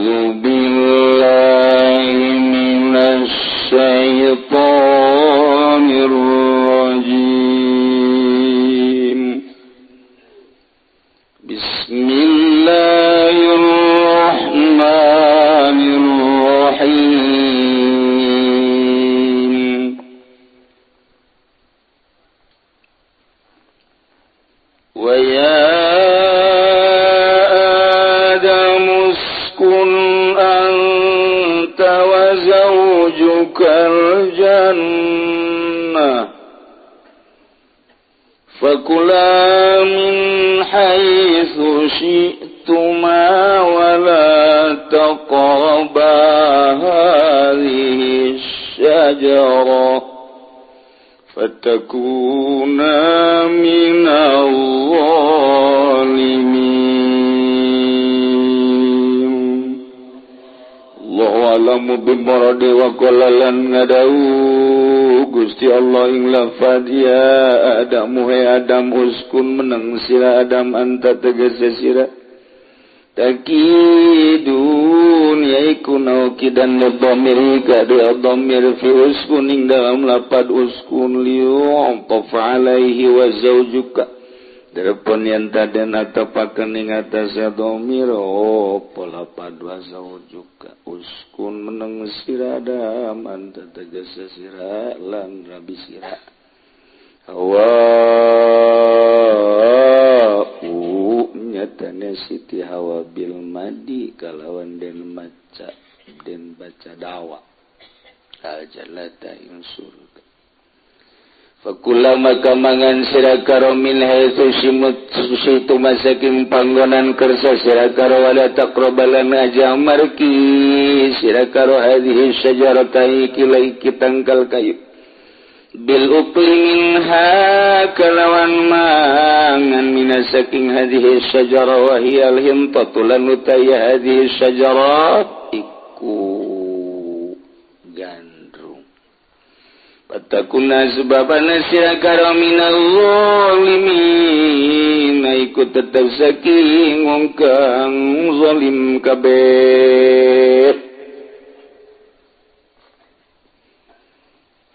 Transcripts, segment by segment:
أعوذ بالله من الشيطان الرجيم. بسم الله الرحمن الرحيم. ويا آدم اسكن أنت وزوجك الجنة فكلا من حيث شئتما ولا تقربا هذه الشجرة فتكونا من الظالمين. الله أعلم بمراده. وقال lan ngadawuh Gusti Allah ing lafad يا آدم he Adam, اسكن meneng sira Adam, أنت tegese sira, takidun yaiku naukidan للضمير ka dhamir في اسكن ing dalam lapad اسكن ليعطف عليه وزوجك Derepon yang taden atau paken ing atas dhamir apa lapad وزوجك. اسكن meneng sira Adam, أنت tegese sira lan rabi sira Hawa nyatanya Siti Hawa بالمد kalawan den maca den baca dawa الجنة ing surga. فكلا maka mangan sira karo من حيث شئتما saking panggonan kersa sira karo ولا تقربا lan aja marki sira karo هذه الشجرة iki tangkal kayu بالأكل منها kalawan mangan من saking هذه الشجرة وهي الحنطة lan utawi هذه الشجرة iku gandrung فتكونا sebabana sira karo من الظالمين iku tetep saking wong kang zalim kabeh.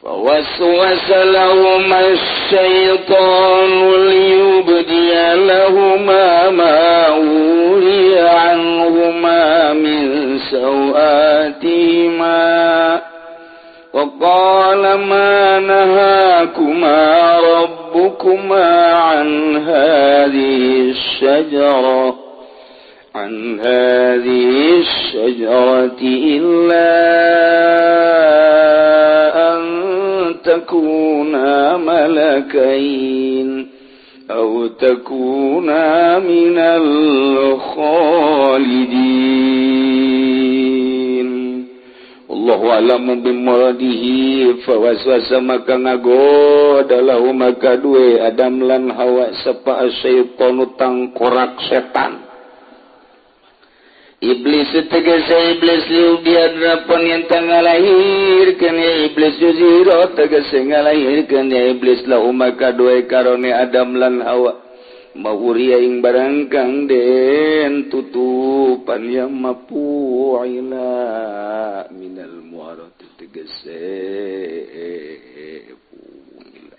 فوسوس لهما الشيطان ليبدي لهما ما وري عنهما من سوآتهما وقال ما نهاكما ربكما عن هذه الشجرة إلا أن تكونا ملكين أو تكونا من الخالدين. الله أعلم بمراده. فوسوس maka ngagoda لهما kadue Adam lan Hawa sapa الشيطان tangkorak setan, iblis tegese iblis ليبدي pon yen ngalahirkeun ya iblis يظهر tegese ngalahirkeun ya iblis لهما kadue karone Adam lan Hawa ما وري ing barang kang den tutupan ya mapuila من المواراة tegese puila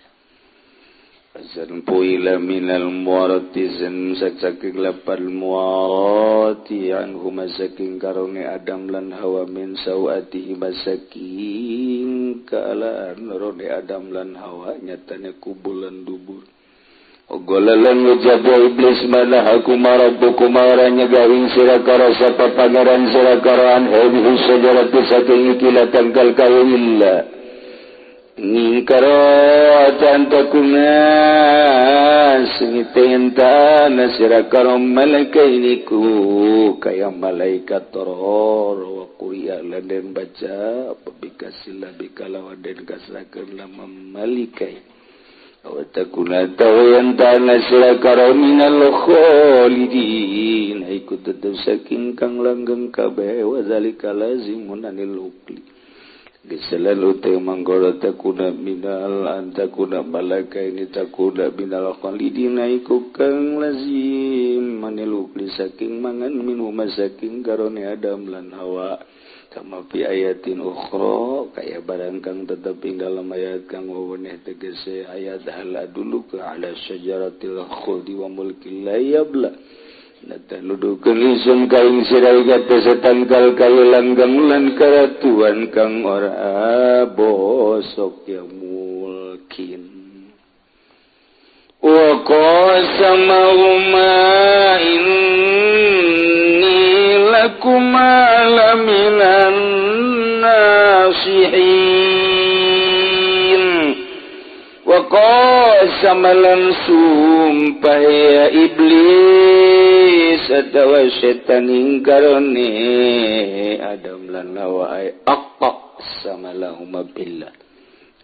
Azan فعل من المواراة zan saking lapal مواراة عنهما saking karone Adam lan Hawa من سوآتهما saking kaalaan rone Adam lan Hawa nyatanya kubulan dubur. Ogolalan ngucap ya iblis ما نهاكما ربكما ora nyegah ing sira karo sapa pangeran sira karo عن هذه الشجرة saking ikilah tangkal kayu إلا ngingkaro أن تكونا sengitentana sira karo ملكين ku kaya malaikat toror. وقرئ lan den baca بكسر اللام kalawan den kasrakeun lam ملكين وتكونا tawayantana sira karo من الخالدين iku tetep saking kang langgeng kabeh. وذلك لازم عن الأكل. Selalu teh manggoro takuna minal antakuna malaka ini takuna minal khalidina iku kang lazim maniluk saking mangan minum saking karone Adam lan Hawa kama fi ayatin ukhra kaya barang kang tetep ing dalam ayat kang weweneh tegese ayat hal aduluka ala syajaratil khuldi wa mulkil la yabla. Nata nuduhkeun ingsun ka ing sira ing tangkal kayu langgeng lan karatuan kang ora bosok ya mulkin. Wa qasamahuma inni lakuma laminan nasihin. Wa qasama lan sumpah ya iblis atawa setan ing karone Adam lan Hawa ay aqsama lahuma billah.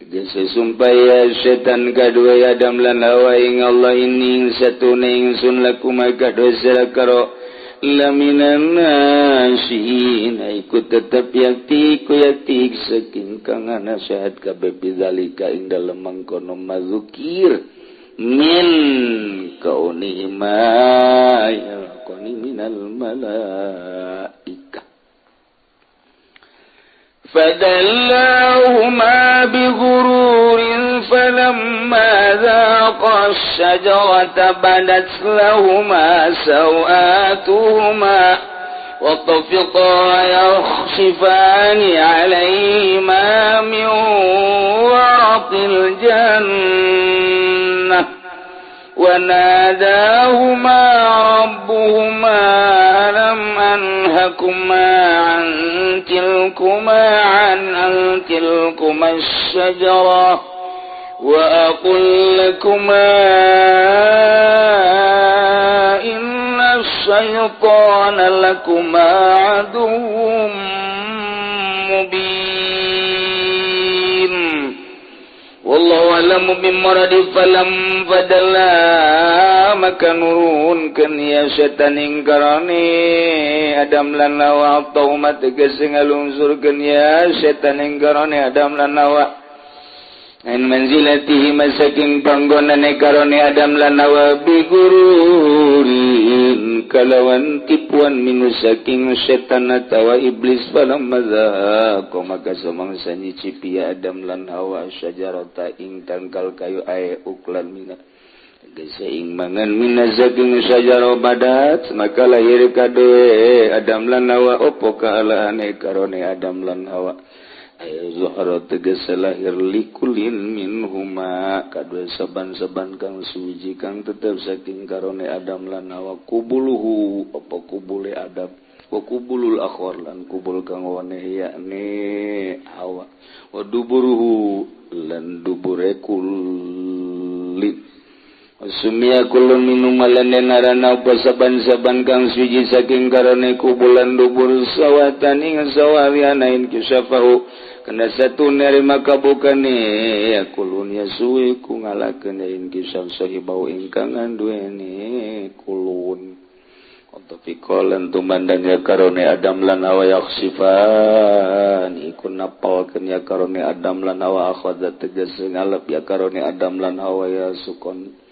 Tegese sumpah ya setan kadua Adam lan Hawa ing Allah ini satune ingsun lakuma kadua sira karo laminan nasihin iku tetep yakti ku yakti saking kang nasihat kabeh bidzalika ing dalem mangkono mazukir min kaunihima yalqani minal malaika fadallahuma bighururin falamma dhaqa asy-syajarata badat lahuma sawatuhuma wa tafiqa yakhsifani 'alayhima min waraqil jannah wa nadahuma rabbuhuma alam anhakuma 'an tilkuma asy-syajarah wa aqul lakuma inna asy-syaitana lakuma 'aduwwum mubin. Wallahu a'lamu bimaradi falam fadalla maka nurunkeun ya setan ing karone Adam lan Hawa taumat tegese ngalungsurkeun ya setan ing karone Adam lan Hawa an manzilatihi masaking panggonane karone Adam lan Hawa bigururin kalawan tipuan minu saking setan atawa iblis falam madzaqa maka samangsa nyicipi Adam lan Hawa syajarata ing tangkal kayu ae uklan mina tegese ing mangan mina saking syajarah badat maka lahir kadoe Adam lan Hawa opo kaalaane karone Adam lan Hawa Zuhra tegese lahir likulin minhuma kadue saban-saban kang suci kang tetep saking karone Adam lan Hawa kubuluhu apa kubule Adam wa kubulul akhar lan kubul kang waneh yakni Hawa wa duburuhu lan dubure kulin sumia kulun minum lan narana apa saban-saban kang suci saking karone kubulan dubur sawatan ing sawariana in kisafahu kena satu nerima kabukane ya kulun ya suwi ku ngalakeun ing kisah sahibau ingkang anduene kulun Otofikolan tumandang ya karone Adam lan Hawa yaksifan iku napalkeun ya karone Adam lan Hawa akhadha tegese ngalep ya karone Adam lan Hawa ya sukon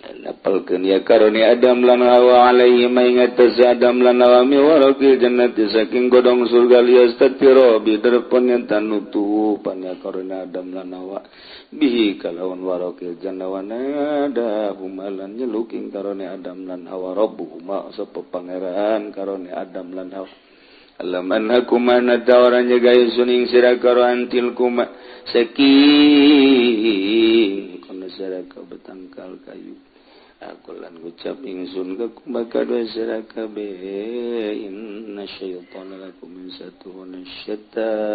napalkeun ya karone Adam lan Hawa alaihi maingat Adam lan Hawa mi waraqil jannati saking godong surga liyastatira bi derpon yen tanutupan ya karone Adam lan Hawa bihi kalawan waraqil jannah wa nada humalan nyeluking karone Adam lan Hawa rabbuhuma sapa pangeran karone Adam lan Hawa alam anhakuma natawaran jaga suning sira karo antil kuma saking kono sira ka betangkal kayu aku lan ngucap ingsun ka kumaka dua sira kabeh inna syaitana lakum min satuhun syaitan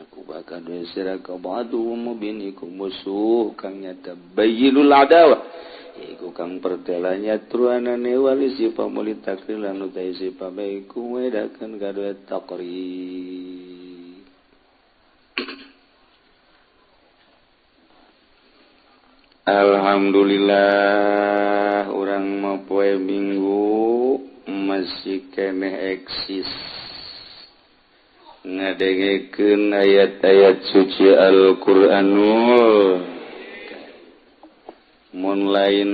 aku bakal dua sira ka ba'du mubin iku musuh kang nyata bayyinul adawah iku kang pertelanya truanane wali sifa muli takrir lan utai sifa baiku wedakeun kadue takrir. Alhamdulillah urang mah poe Minggu masih keneh eksis. Ngadengekeun ayat-ayat suci Al-Qur'anul mun lain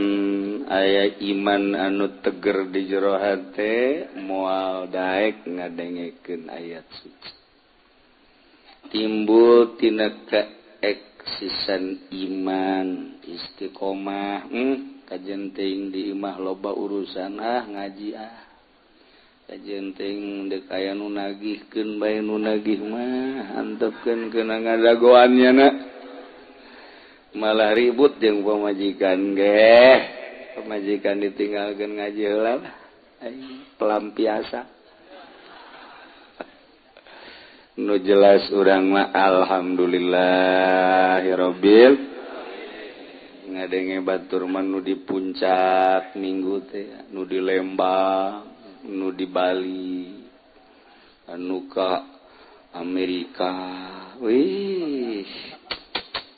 aya iman anu teger di jero hate moal daek ngadengekeun ayat suci. Timbul tina keeksisan iman istiqomah. Kajen teuing di imah loba urusan ah ngaji ah. Kajen teuing deuk aya nu nagihkeun bae nu nagih mah antepkeun keuna ngadagoannya na. Malah ribut jeung pamajikan ge. Pamajikan ditinggalkeun ngaji heula lah. Pelampiasa. Nu jelas urang mah alhamdulillahirabbil ngadenge batur mah nu di puncak minggu teh, nu di Lembang, nu di Bali, anu ka Amerika. Wih,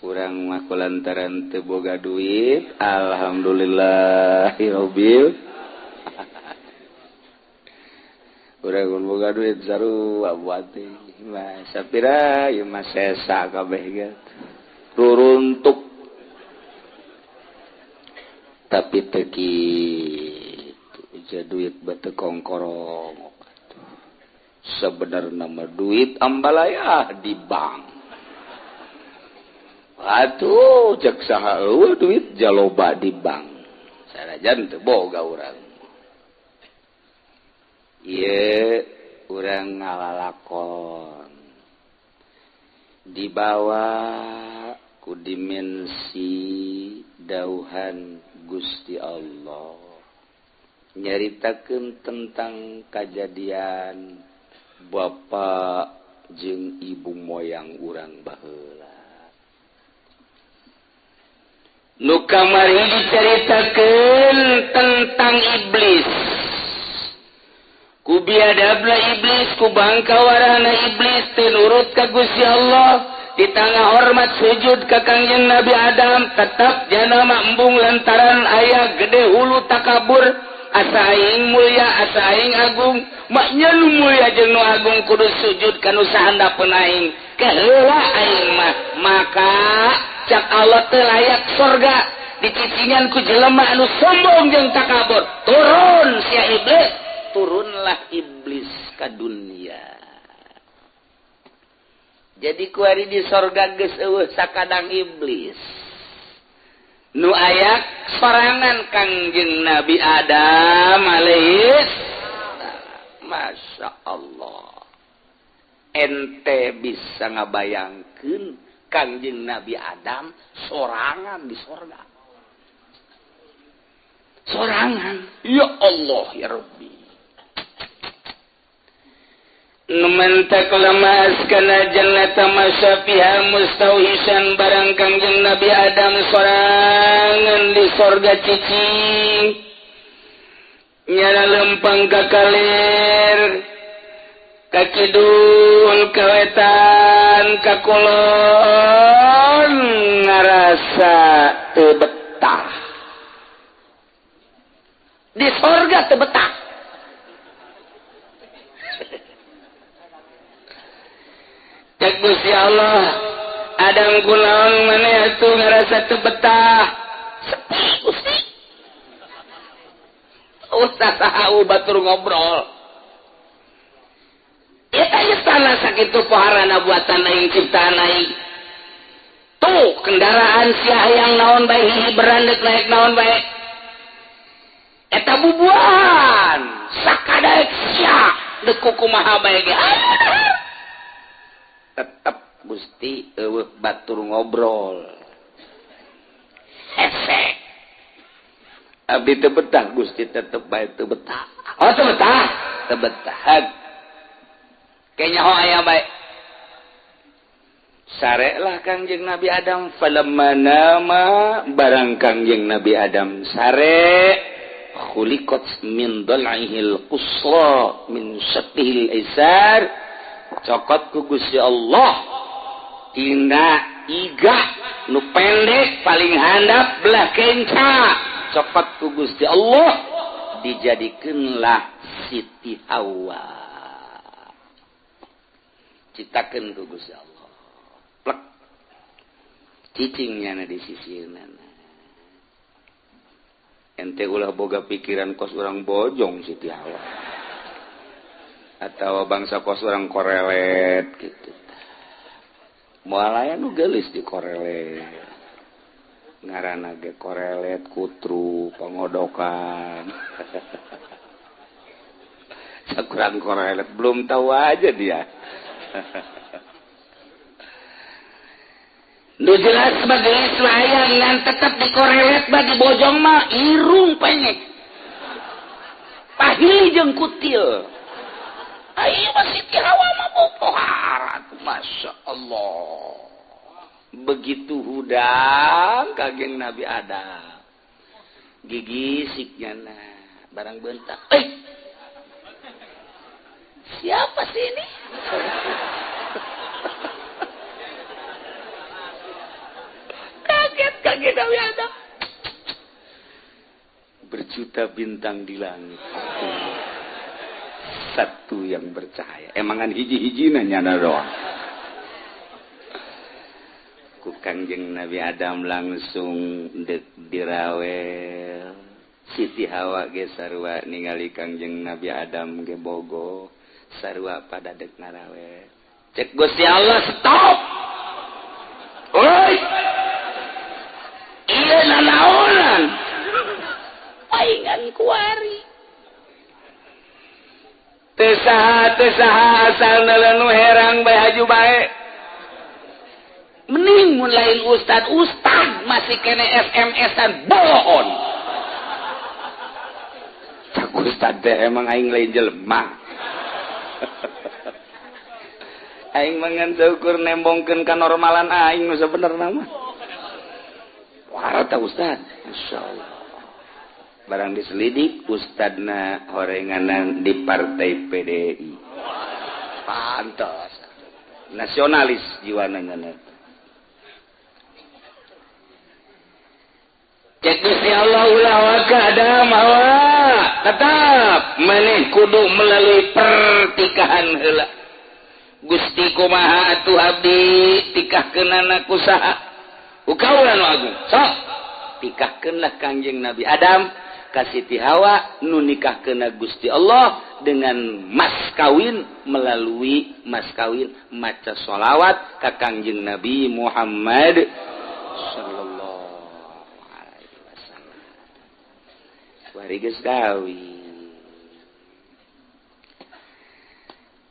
urang mah kulantaran teu boga duit, alhamdulillahirabbil. Urang mun boga duit sarua buat teh. Mah sapira ieu mah sesa kabeh ge. Ruruntuk. Tapi teu kitu, ja duit batu kongkorong. Sebenarnya mah duit ambalaya di bank. Atuh cek saha eueuh duit jaloba di bank. Sanajan teu boga urang. Ieu urang ngalalakon dibawa ku dimensi dauhan Gusti Allah nyaritakeun tentang kajadian bapa jeung ibu moyang urang baheula. Nu kamari dicaritakeun tentang iblis. Ku biadabna iblis, ku bangkawarana iblis teu nurut ka Gusti Allah, di tengah hormat sujud ka Kangjeng Nabi Adam, tetap jana embung lantaran aya gede hulu takabur, asa aing mulia, asa aing agung, maknya nu mulia jeung nu agung kudu sujud ka nu sahandapeun aing. Keheula aing mah, maka cak Allah teu layak sorga dicicingan ku jelema anu sombong jeung takabur. Turun sia iblis, turunlah iblis ka dunia. Jadi kuari di sorga geus eueuh sakadang iblis. Nu aya sorangan Kangjeng Nabi Adam alaihis. Masya Allah. Ente bisa ngabayangkeun Kangjeng Nabi Adam sorangan di sorga. Sorangan. Ya Allah ya Rabbi. Numentak lemas kana jannata masyafiha mustauhisan barang Kangjeng Nabi Adam sorangan di sorga cicing. Nyala lempang ka kalir, ka kidul, ka wetan, ka kulon, ngarasa teu betah. Di sorga teu betah. Cek Gusti Allah, Adam kunaon maneh atuh ngarasa teu betah. Sepi Gusti. Usah saha batur ngobrol. Eta ieu tanah sakitu poharana buatan aing ciptaan aing. Tuh kendaraan sia hayang naon bae hihi berandek naik naon bae. Eta bubuahan sakadaek sia deuk kumaha bae ge. Tetep Gusti eueuh batur ngobrol. Hese. Abdi teu betah Gusti tetep bae teu betah. Oh teu betah, teu betah. Kayaknya ho aya bae. Sarelah Kangjeng Nabi Adam falamma nama barang Kangjeng Nabi Adam sare khuliqat min dal'ihil qusra min syaqqihil aisar. Cokot ku Gusti Allah tina iga nu pendek paling handap belah kenca. Cokot ku Gusti Allah dijadikeunlah Siti Hawa. Ciptakeun ku Gusti Allah. Plek. Cicingnya na di sisirna. Ente ulah boga pikiran kos urang bojong Siti Hawa. Atau bangsa kos urang korelet gitu. Moal aya nu geulis di korelet. Ngaranna ge korelet kutru pangodokan. Sakurang korelet belum tahu aja dia. Nu jelas sebagai wayang ngan tetep dikorelet bagi bojong mah irung penyek. Pahili jeung kutil. Ayo masih Siti Hawa mah bopohara. Masya Allah. Begitu hudang kageng Nabi Adam. Gigisiknya nah barang bentak. Siapa sih ini? Kaget Nabi Adam. Berjuta bintang di langit. Satu yang bercahaya. Emangan hiji-hiji nanya doang. Ku Kangjeng Nabi Adam langsung dek dirawel. Siti Hawa ge sarua ningali Kangjeng Nabi Adam ge bogo. Sarua pada dek ngarawel. Cek Gusti Allah stop. Oi. Ieu nanaonan. Paingan kuari. Teu saha asal nu herang bae haju bae. Mending mun lain ustad masih kene SMS-an bohon. Cak ustad teh emang aing lain jelema. Aing mangan saukur nembongkeun kanormalan aing nu sabenerna mah. Warta ustad, masyaallah. Barang diselidik ustadna horenganan di partai PDI. Pantas. Nasionalis jiwana ngana. Cek Gusti Allah ulah waka Adam Hawa tetap maneh kudu melalui pertikahan heula. Gusti kumaha atuh abdi tikahkeunana ku saha? Ukaula nu agung. Sok tikahkeunlah Kangjeng Nabi Adam ka Siti Hawa nu nikahkeunna Gusti Allah dengan mas kawin melalui mas kawin maca sholawat ka Kangjeng Nabi Muhammad sallallahu alaihi wasallam. Bari geus kawin.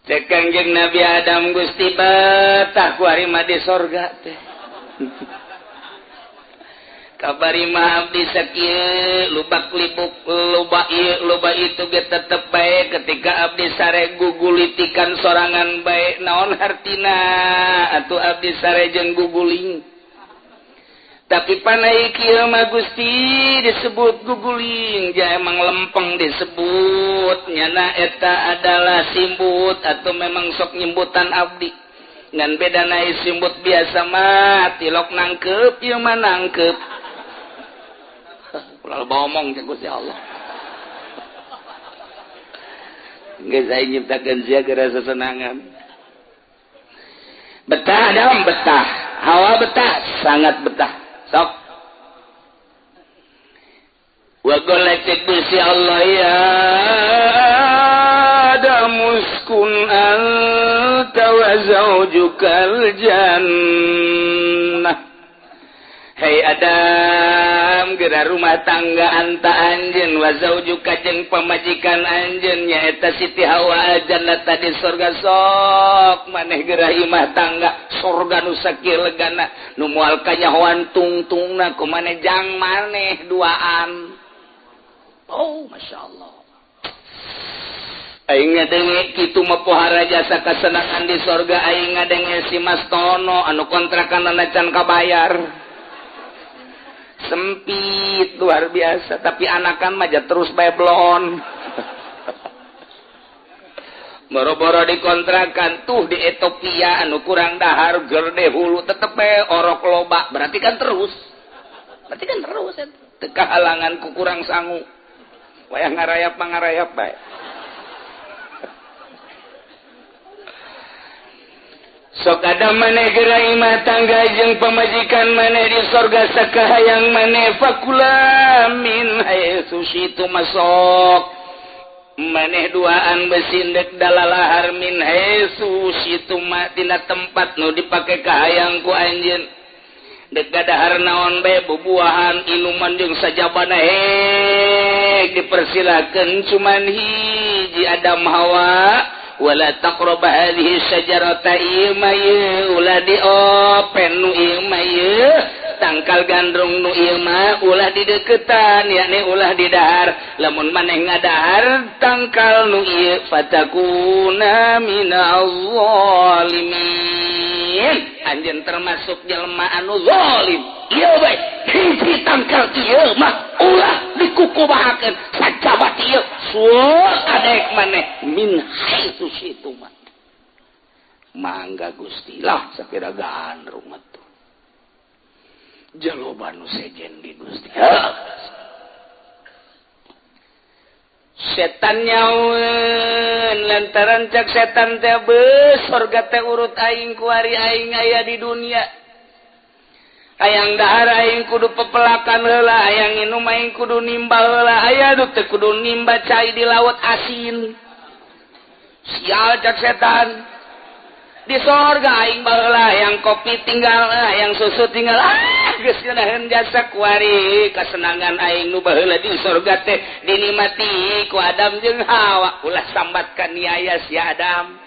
Cek Kangjeng Nabi Adam Gusti betah ku ari mah di sorga teh. Kabari mah abdi sakieu lubak libuk loba ieu loba itu ge tetep bae ketika abdi sare gugulitikan sorangan bae naon hartina atuh abdi sare jeung guguling. Tapi panai kieu mah Gusti disebut guguling ja emang lempeng disebut nyana eta adalah simbut atau memang sok nyimbutan abdi. Ngan beda naik simbut biasa mah tilok nangkep ieu mah nangkep. Ulah bomong cek Gusti Allah. Geus aing nyiptakeun sia geura sesenangan. Betah Adam betah, Hawa betah, sangat betah. Sok. Wa qala cek Gusti Allah ya Adam uskun anta wa zaujukal jannah. Hei Adam, geura rumah tangga anta anjeun wa zaujuka jeung pamajikan anjeun nyaeta Siti Hawa jannah di surga sok maneh geura imah tangga surga nu sakieu legana nu moal kanyahoan tungtungna ku maneh jang maneh duaan. Oh, masyaallah. Aing ngadenge kitu mah pohara jasa kasenangan di sorga aing ngadenge si Mas Tono anu kontrakanana can kabayar. Sempit luar biasa tapi anakan mah terus bae blon. Boro-boro dikontrakan tuh di Ethiopia anu kurang dahar gerde hulu tetep bae orok loba berarti kan terus. Berarti kan terus teu kahalangan ku kurang sangu. Wayah ngarayap mah ngarayap bae. Sok ada maneh geura imah tangga jeung pamajikan maneh di sorga sakahayang maneh. Fakula min haitsu syi'tuma, masok maneh duaan besindek dalalahar, min haitsu syi'tuma, tina tempat nu dipake kahayang ku anjeun. Dek dahar naon bae, bubuahan, inuman jeung sajabana, hek dipersilakan. Cuman hiji, Adam Hawa, wala taqrabu hadhihi syajarata, ieu mah ieu ulah diopen, nu ieu mah ieu tangkal gandrung nu ieu mah ulah dideketan, yakni ulah didahar. Lamun maneh ngadahar tangkal nu ieu, fatakuna minaz zalimin, anjeun termasuk jelema anu zalim. Ieu bae hiji tangkal ieu mah ulah dikukumahakeun, sajabat ieu suul adek maneh, min haitsu syi'tuma. Mangga Gusti lah, sapira gandrung atuh jaloba nu sejen di Gusti. Setan nyaun lantaran cak setan teh beus sorga teh urut aing kuari, aing aya di dunia, hayang dahar aing kudu pepelakan heula, hayang inum aing kudu nimba heula, aya du teh kudu nimba cai di laut asin. Sial, cak setan, di sorga aing baheula yang kopi tinggal, yang susu tinggal. Ah, geus ngeunaheun jasa kuari kasenangan aing nu baheula di sorga teh dinikmati ku Adam jeung Hawa. Ulah sambat kaniaya si Adam.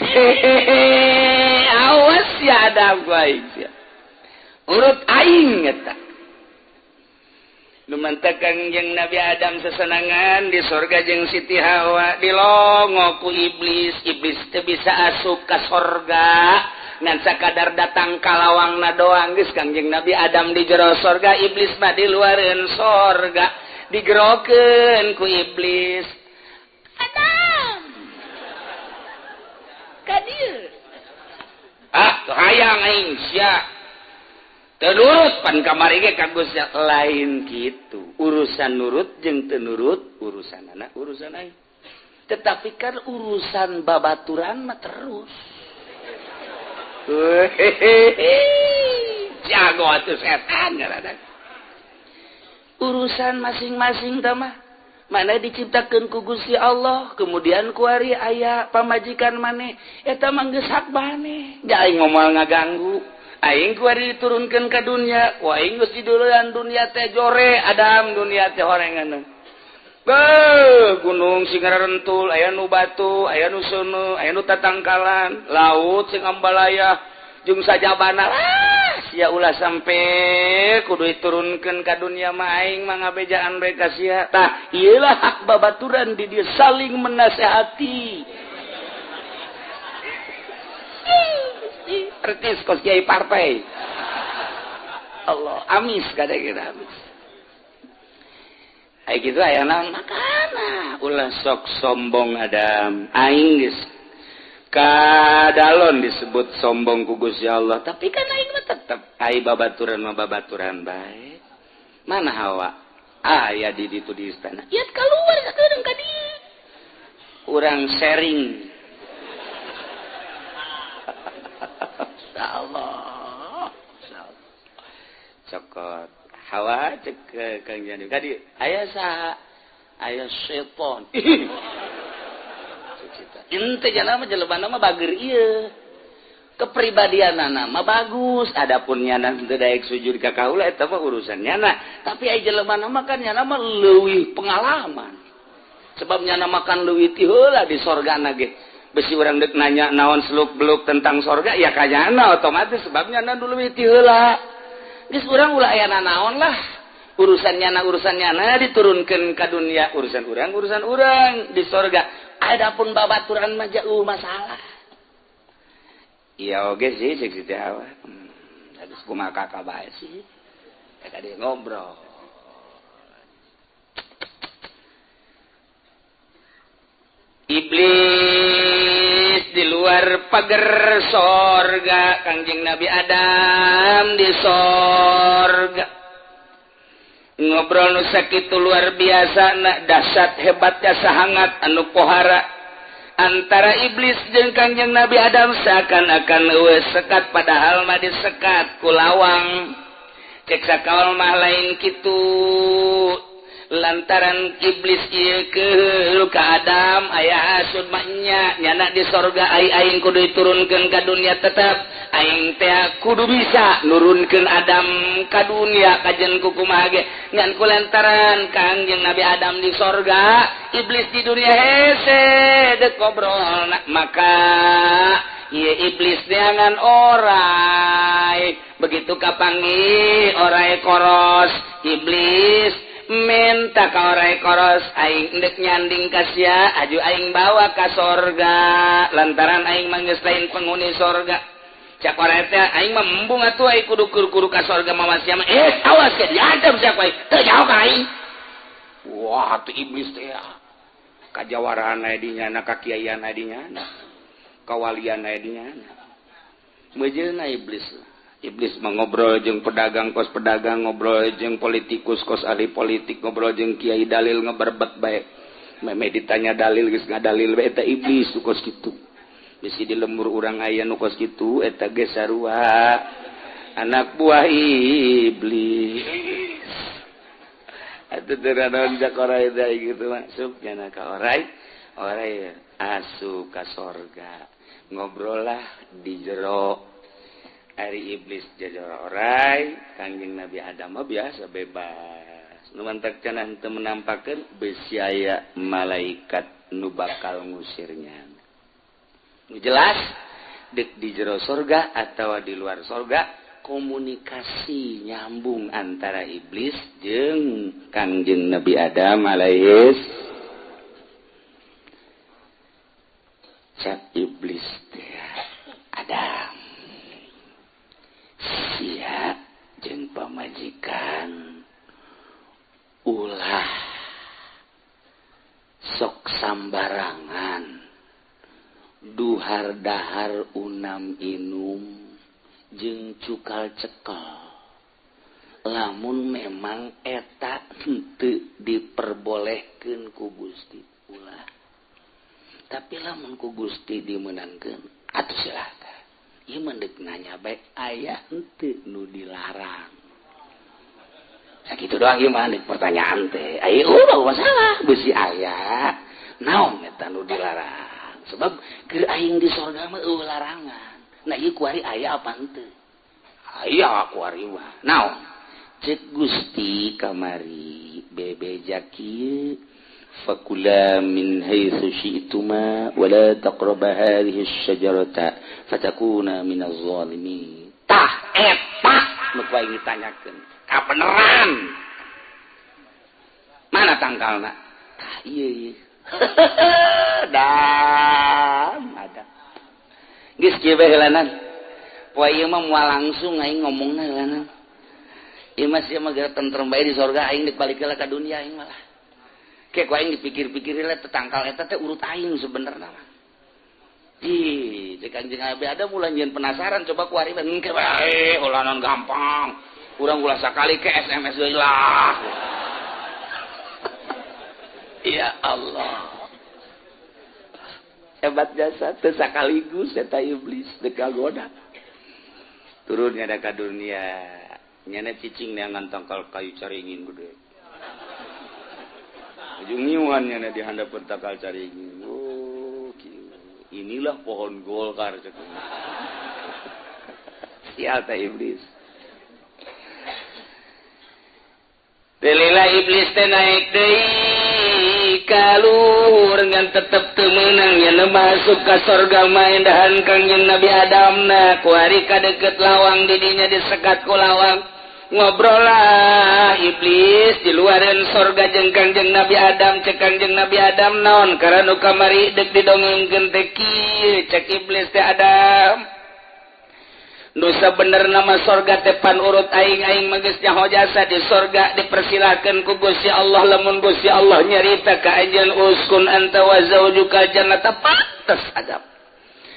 Hehehe, awas si Adam, ku aing sia urut aing eta. Lumantak Kangjeng Nabi Adam sesenangan di sorga jeung Siti Hawa, dilongo ku iblis. Iblis teu bisa asup ka sorga, ngan sakadar datang ka lawangna doang. Geus Kangjeng Nabi Adam di jero sorga, iblis mah di luareun sorga. Digerokeun ku iblis, "Adam, ka dieu." "Ah, hayang aing sia nurut pan kamari ge ka Gusti." Lain gitu urusan nurut jeung teu nurut, urusan anak, urusan aing, tetapi kan urusan babaturan mah terus. Hehehe, jago atuh setan ngaranna. Urusan masing-masing tah mah, mana diciptakan ku Gusti Allah, kemudian kuari aya pamajikan maneh, eta mah geus hak maneh, ja aing moal ngaganggu. Aing kuari diturunkan ke dunia, ku aing geus diduluan. Dunia teh jore, Adam, dunia teh horengan. Beuh, gunung sing rentul, aya nu batu, aya nu seuneu, aya nu tatangkalan, laut sing ambalaya jeung sajabana. Ah, sia ulah sampe kudu diturunkeun ka dunia mah, aing mah ngabejaan bae ka sia. Tah, ieu lah hak babaturan di dieu, saling menasehati. Pertis kos kiai partai. Allah, amis kada kira amis. Ai kitu aya naon, makana ulah sok sombong, Adam. Aing geus kadalon disebut sombong ku Gusti Allah, tapi kan aing mah tetep ai babaturan mah babaturan bae. Mana Hawa? Aya di ditu di istana. Ieu keluar sakedeung ka dieu. Urang sharing. Allah, cokot Hawa, cek Kang Jani tadi, aya saha? Aya setan. Ente jana mah jelema mah bager, ieu kepribadian mah bagus. Adapun nyana teu daek sujud ka kaula, eta mah urusan nyana, tapi aya jelema mah kan nyana mah leuwih pengalaman, sebab nyana makan leuwih ti heula di sorgana ge. Besi urang dek nanya naon seluk beluk tentang sorga ya kanyana otomatis, sebabnya nyana dulu ti heula. Geus, urang ulah aya naon lah, urusan nyana, urusan nyana diturunkan ke dunia, urusan urang, urusan urang di sorga. Adapun babaturan mah jauh masalah. Iya oge sih, cek Siti Hawa. Habis kumaha kakak bae sih. Kakak dia ngobrol. Iblis di luar pagar sorga, Kangjeng Nabi Adam di sorga. Ngobrol nu sakitu luar biasa, nak dahsyat hebatnya, sahangat anu pohara. Antara iblis jeung Kangjeng Nabi Adam seakan-akan euweuh sekat, padahal mah disekat ku lawang. Cek sakaol mah lain kitu, lantaran iblis ieu keul ka Adam aya hasud mah nya nyana di sorga, ai aing kudu diturunkeun ka dunia, tetep aing teh kudu bisa nurunkeun Adam ka dunia kajen kukumaha ge. Ngan ku lantaran Kangjeng Nabi Adam di sorga, iblis di dunia, hese dek ngobrol, maka ieu iblis neangan orai. Begitu kapanggih orai koros, iblis minta ka orai koros, "Aing endek nyanding ka sia, aju aing bawa ka sorga, lantaran aing mah geus lain penghuni sorga." Cak orai teh, "Aing mah embung atuh, aing kudu kudu ka sorga mawa sia mah." "Eh, awas ke diancam sia ku aing, teu jauh ka aing." Wah, tuh iblis teh kajawaraan aya di nyana, kakiaian aya di nyana, kawalian aya di nyana. Mejeuna iblis. Iblis mengobrol jeung pedagang kos pedagang, ngobrol jeung politikus kos ahli politik, ngobrol jeung kiai, dalil ngeberbet bae. Meme ditanya dalil geus ngadalil bae. Eta iblis nu kos kitu. Bisi di lembur urang aya nu kos kitu, eta ge sarua anak buah iblis. Atuh teu naon, jak orai gitu masuk nyana ka orai. Orai asup ka sorga, ngobrol lah di jero. Ari iblis jero orai, Kangjeng Nabi Adam mah biasa bebas. Nu mantak cenah teu menampakeun, besi aya malaikat nu bakal ngusirnya. Nu jelas dek di jero sorga atau di luar sorga, komunikasi nyambung antara iblis jeung Kangjeng Nabi Adam alaihis. Cak iblis teh, "Adam, sia jeung pamajikan ulah sok sambarangan duhar dahar, unam inum jeung cukal cekel. Lamun memang eta henteu diperbolehkeun ku Gusti, ulah. Tapi lamun ku Gusti dimenangkeun, atuh silakan." Ieu mah deuk nanya bae, aya henteu nu dilarang? Sakitu doang ieu mah pertanyaan teh. Aya ulah masalah, bisi aya naon eta nu dilarang, sebab keur aing di sorga mah euweuh larangan. Nah, ieu kuari aya apa henteu? Aya kuari mah naon? Cek Gusti kamari bebeja kieu, "Fakula min haitsu syi'tuma wa la taqraba hadhihi asy-syajarata fatakuna minaz zalimin." Tah eta nu ku aing ditanyakeun kabeneran mana tangkalna? Tah ieu ieu dam ada geus kieu bae heulanan. Poe ieu mah moal langsung aing ngomongna heulanan. Ieu mah sia mah geura tentrem bae di sorga, aing dek balik heula ka dunia aing malah. Kayak ku aing dipikir-pikir lah, tetangkal eta teh urut aing sebenarnya mah. Ih, cek Kanjeng Nabi ada mulai nyieun penasaran, coba ku ari engke bae ulanan gampang. Urang ulah sakali ke SMS deui lah. Ya Allah. Hebat jasa teu sakaligus eta iblis dek kagoda. Turunnya ada ka dunia. Nyana cicing neangan tangkal kayu caringin gede. Ujung ngiuhan nyana di handap tangkal caringin. Oh, kieu. Inilah pohon Golkar cek. Sial teh iblis. Delila iblis teh naik deui kaluhur ngan tetep teu meunang. Nya masuk ka sorga maendahan Kangjeng Nabi Adam na kuari ka deket lawang, didinya disekat ku lawang. Ngobrol lah iblis di luaran sorga jeung Kangjeng Nabi Adam. Cek Kangjeng Nabi Adam, "Naon karena nu kamari dek didongengkeun teh kieu?" Cek iblis teh, "Adam, nusa bener nama sorga tepan urut aing. Aing mah geus nyaho jasa di sorga dipersilakan ku Gusti Allah. Lamun Gusti Allah nyarita ka anjeun, 'Uskun anta wa zaujuka jannata,' pantes Adam.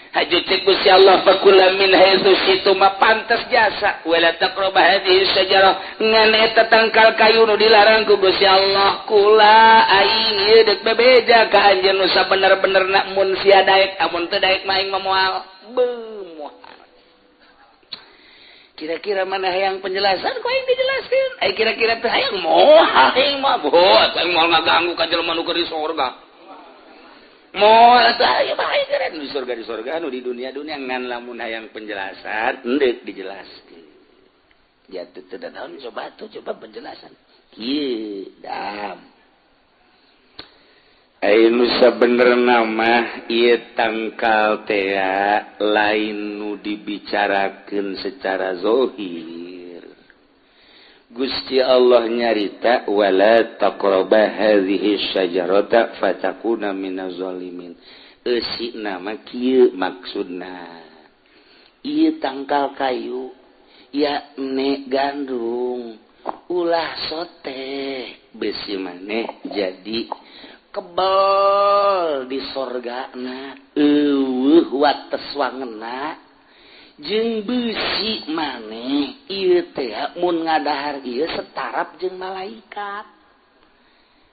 Haju cek Gusti Allah fakula min haitsu syi'tuma pantes jasa wala taqrabu hadhihi syajarah ngan eta tangkal kayu nu dilarang ku Gusti Allah kula aing ieu deuk bebeja ka anjeun nu sabener-benerna mun sia daek amun teu daek mah aing mah moal beuh. Kira-kira mana yang penjelasan ku aing dijelaskeun ai kira-kira teh hayang moal aing mah boh aing moal ngaganggu ka jelema nu keur di sorga. Moal atuh aya bae keren di surga nu di dunia dunia ngan lamun hayang penjelasan endek dijelaskeun. Ya teu teu naon coba tuh coba penjelasan. Kieu dam. Ai nu sabenerna mah ieu tangkal teh lain nu dibicarakeun secara zohir. Gusti Allah nyarita wala taqraba hadhihi syajarata fatakuna minaz zalimin. Eusina mah kieu maksudna. Ieu tangkal kayu yakni gandum ulah sote besi maneh jadi kebel di sorgana eueuh wates wangena jeung besi maneh ieu teh mun ngadahar ieu setarap jeung malaikat.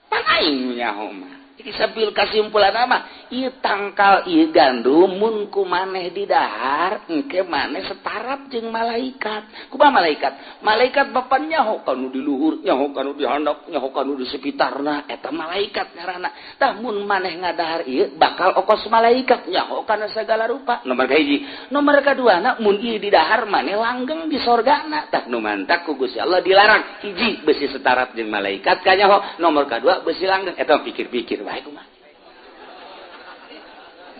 Pan aing nyaho mah. Iki sabil kasimpulan mah ieu tangkal ieu gandum mun ku maneh didahar engke maneh setarap jeung malaikat. Kumaha malaikat? Malaikat bapan nyaho kanu di luhur, nyaho kanu di handap, nyaho kanu di sekitarna eta malaikat ngaranna. Tah mun maneh ngadahar ieu bakal okos malaikat nyaho kana segala rupa. Nomor kahiji. Nomor kaduana mun ieu didahar maneh langgeng di sorgana. Tah nu mantak ku Gusti Allah dilarang hiji besi setarap jeung malaikat kanyaho, nomor kadua besi langgeng. Eta pikir-pikir bae kumaha.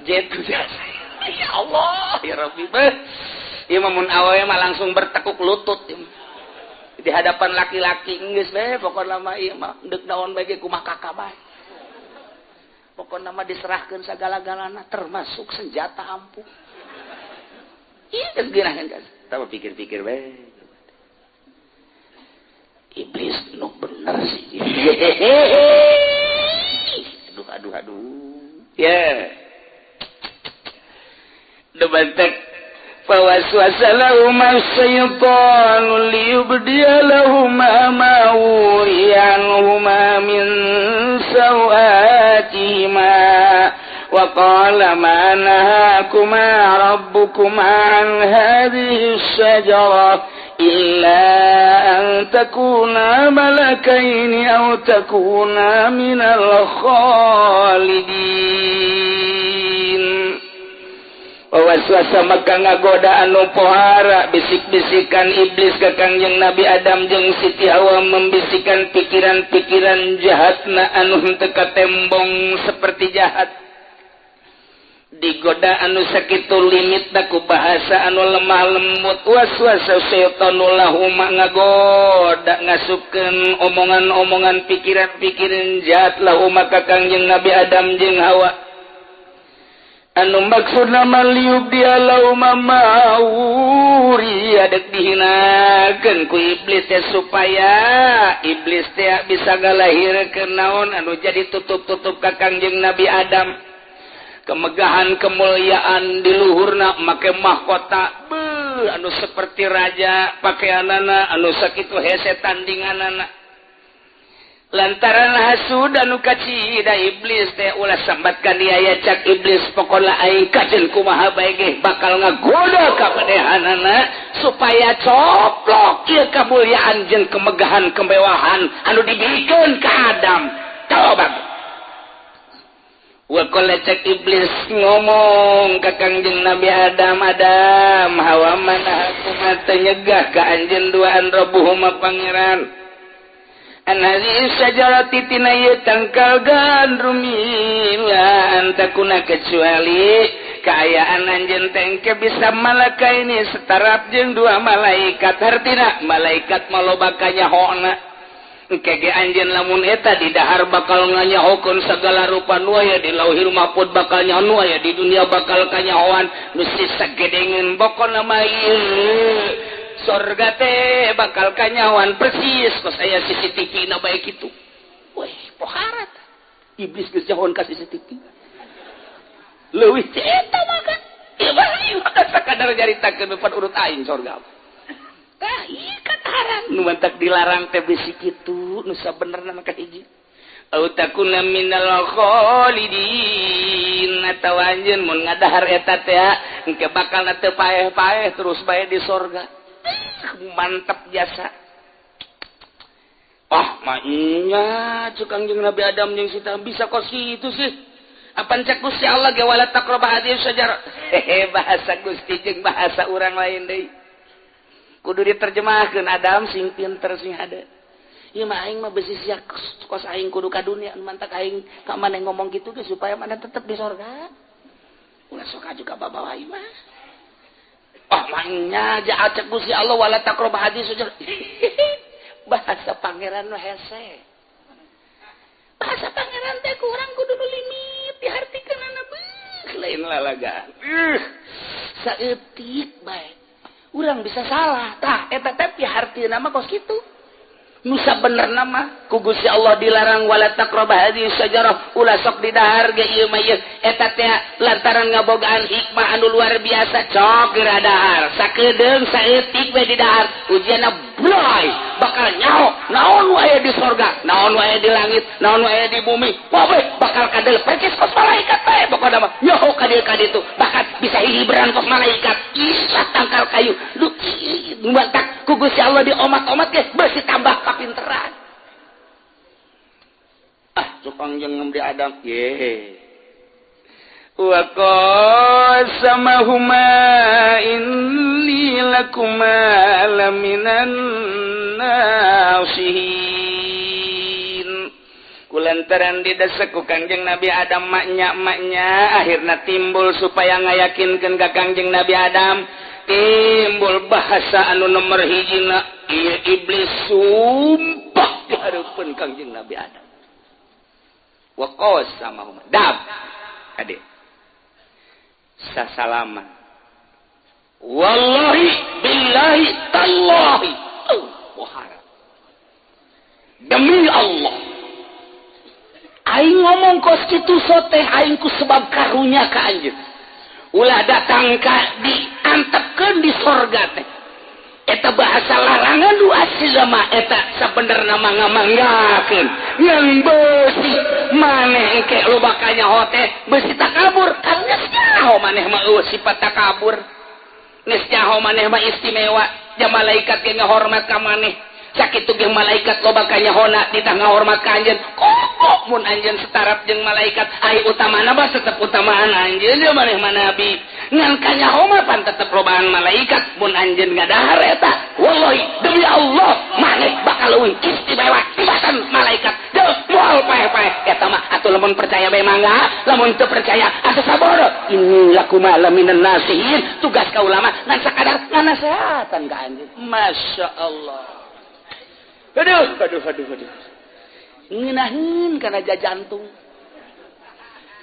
Jetu jasa. Ya Allah, ya Rabbi. Beh. Ieu mah mun awewe mah langsung bertekuk lutut ieu mah. Di hadapan laki-laki geus we pokona mah ieu mah deuk naon bae ge kumaha kakak bae. Pokona mah diserahkeun sagala-galana termasuk senjata ampuh. Ieu geus geunaheun geus. Tah pikir-pikir we. Iblis nu bener sih. Aduh aduh aduh. Ya. Yeah. Debantek fawaswasa lahuma syaitanu liyubdiya lahuma ma wuriya anhuma min sawatihima wa qala ma nahakuma rabbukuma an hadhihi syajarah illa an takuna malakaini aw takuna minal khalidin. Waswasa maka ngagoda anu pohara bisik-bisikan iblis ka Kangjeng Nabi Adam jeung Siti Hawa membisikan pikiran-pikiran jahatna anu henteu katembong seperti jahat. Digoda anu sakitu limitna ku bahasa anu lemah lembut waswasa syaitanu lahuma ngagoda ngasupkeun omongan-omongan pikiran-pikiran jahat lahuma ka Kangjeng Nabi Adam jeung Hawa. Anu maksudna mah liyubdiya lahuma ma wuriya dek dihinakeun ku iblis teh supaya iblis teh bisa ngalahirkeun naon anu jadi tutup-tutup ka Kangjeng Nabi Adam. Kemegahan kemuliaan di luhurna make mahkota beuh anu seperti raja pakaianana anu sakitu hese tandinganana. Lantaran hasud anu kacida iblis teh ulah sambatkan dia ya cak iblis pokona aing kajen kumaha bae ge bakal ngagoda ka manehanana supaya coplok ieu kamuliaan jeung kemegahan kemewahan anu dibikeun ka Adam. Coba wa qala cak iblis ngomong ka Kangjeng Nabi Adam, Adam Hawa mana aku teh nyegah ka anjeun duaan rabbuhuma pangeran an hadhihi syajarati tina ieu tangkal gandum illa an takuna kecuali kaayaan anjeun teh engke bisa malaka ini setarap jeung dua malaikat. Hartina malaikat mah loba kanyahona engke ge anjeun lamun eta di dahar bakal nganyahokeun segala rupa nu aya di lauhil mahfud bakal nyaho nu aya di dunia bakal kanyahoan nu sisa gedengeun pokona mah ieu sorga teh bakal kanyahoan persis kos aya CCTV na bae kitu. Weh, poharat. Iblis geus nyahoan ka CCTV. Leuwih ti eta mah kan. Ieu Sakadar nyaritakeun depan urut aing sorga. Tah, ieu kataran nu mantak dilarang teh bisi kitu nu sabenerna mah kahiji. Au takuna minal khalidin, atawa anjeun mun ngadahar eta teh engke bakal teu paeh-paeh terus bae di sorga. Mantap jasa. Ah, maknya cek Kangjeng Nabi Adam jeung Siti bisa kos kitu sih. Apan cek Gusti Allah ge wala taqrabu hadhihi syajarah. Hehe, bahasa Gusti jeung bahasa urang lain deui. Kudu diterjemahkeun, Adam sing pinter, sing hade. Ieu mah aing mah besi sia kos aing kudu ka dunia, mantak aing ka maneh ngomong kitu ge supaya maneh tetep di sorga. Ulah sok aju ka babawa ieu mah. Ah, maknya aja cek Gusti Allah wala taqrabu hadhihi syajarah. Bahasa pangeran nu hese. Bahasa pangeran teh kurang kudu nu limit dihartikeunana, beuh, lain lalagaan. Saeutik bae. Urang bisa salah. Tah, eta teh pihartieuna mah kos kitu. Nu sabenerna mah ku Gusti Allah dilarang wala taqrabu hadhihi syajarah, ulah sok didahar ge ieu mah ieu eta teh lantaran ngabogaan hikmah anu luar biasa. Cok geura dahar sakedeung saeutik we didahar, ujianna bloy, bakal nyaho naon wae di sorga, naon wae di langit, naon wae di bumi, kabeh bakal kadel percis kos malaikat bae. Pokona mah nyaho ka dieu ka ditu, bahkan bisa hihiberan kos malaikat. Isa tangkal kayu lu mantak ku Gusti Allah diomat-omat ge beusi tambah kapinteran. Ah, cukang jeung Nabi Adam ye wa qasamahuma inni lakuma laminan nasihin. Kulantaran didesek ku Kangjeng Nabi Adam, maknya maknya akhirnya timbul supaya ngayakinkeun ka Kangjeng Nabi Adam, timbul bahasa anu nomor hijina ieu iblis sumpah di hareupeun Kangjeng Nabi Adam. Wa qasamahuma dab ade sasalaman, wallahi billahi tallahi, oh, demi Allah aing ngomong kos kitu soteh aing ku sebab karunya ka anjeun, ulah datang ka diantepkeun di sorga teh. Eta bahasa larangan nu asli mah eta sabenerna mah ngamanggakeun ngan beusi maneh engke loba kanyaho teh beusi takabur kan. Geus nyaho maneh mah eueuh sifat takabur, geus nyaho maneh mah istimewa, ja malaikat ge ngahormat ka maneh. Sakitu ge malaikat loba kanyahona ditah ngahormat ka anjeun. Kok mun anjeun setaraf jeung malaikat, ai utamana mah tetep utamaan anjeun, ya maneh mah nabi, ngan kanyaho mah pan tetep lobaan malaikat. Mun anjeun ngadahar eta, wallahi, demi Allah, maneh bakal leuwih istimewa tibatan malaikat. Deuk moal paeh-paeh eta mah. Atuh lamun percaya bae mangga, lamun teu percaya atuh sabar. Inni lakuma laminan nasihin. Tugas ka ulama ngan sakadar nganasehatan ka anjeun. Masya Allah. Aduh, aduh, aduh, aduh. Ngeunaheun kana jantung.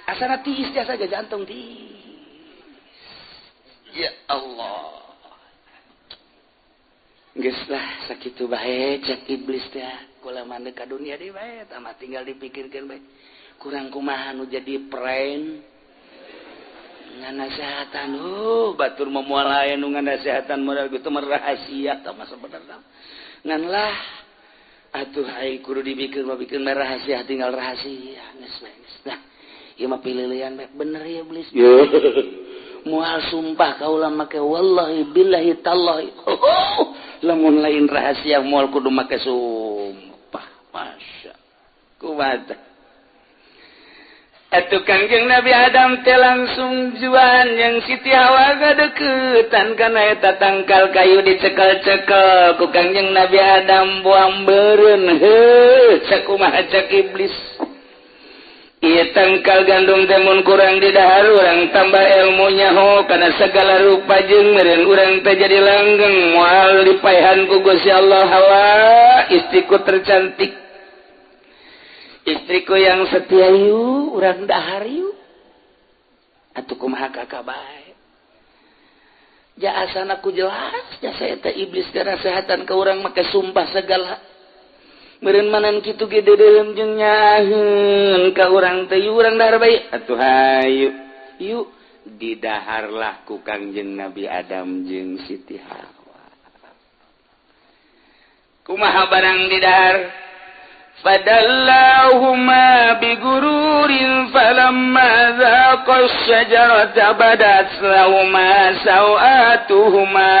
Asana tiis jasa jantung tiis. Ya Allah. Geus lah sakitu bae cek iblis teh. Kula mah ka dunia deui bae tah, tinggal dipikirkeun bae. Kurang kumaha nu jadi prank nganasehatan, batur mah moal aya nu nganasehatan modal gitu mah, rahasia tah mah sebenarnya. Ngan lah atuh ai kudu dibikeun mah, bikin rahasia tinggal rahasia geus bae geus. Nah, ieu mah pililian bae bener ya iblis. Moal sumpah kaula make wallahi billahi tallahi. Lamun lain rahasia moal kudu make sumpah. Masya. Kumaha? Atuh Kangjeng Nabi Adam teh langsung juan yang Siti Hawa gadeukeutan kana eta tangkal kayu, dicekel-cekel ku Kangjeng Nabi Adam, buang beureun. Heuh, sakumaha cek iblis? Ieu tangkal gandum teh mun kurang di dahar, urang tambah ilmu nyaho kana segala rupa jeung meureun urang teh jadi langgeng, moal dipaehan ku Gusti Allah. Hawa, istriku tercantik, istriku yang setia, yuk urang dahar yuk atuh. Kumaha kakak bae ja asana ku jelas jasa eta iblis nasehatan ke urang make sumpah segala. Meureun manan kitu ge deudeuheun jeung nyaheun ka urang teh, yuk urang dahar bae atuh, hayu yuk. Didaharlah ku Kangjeng Nabi Adam jeung Siti Hawa. Kumaha barang didahar? Fadallahuma bigururin falamma dhaqa asy-syajarata badat lahuma sawatuhuma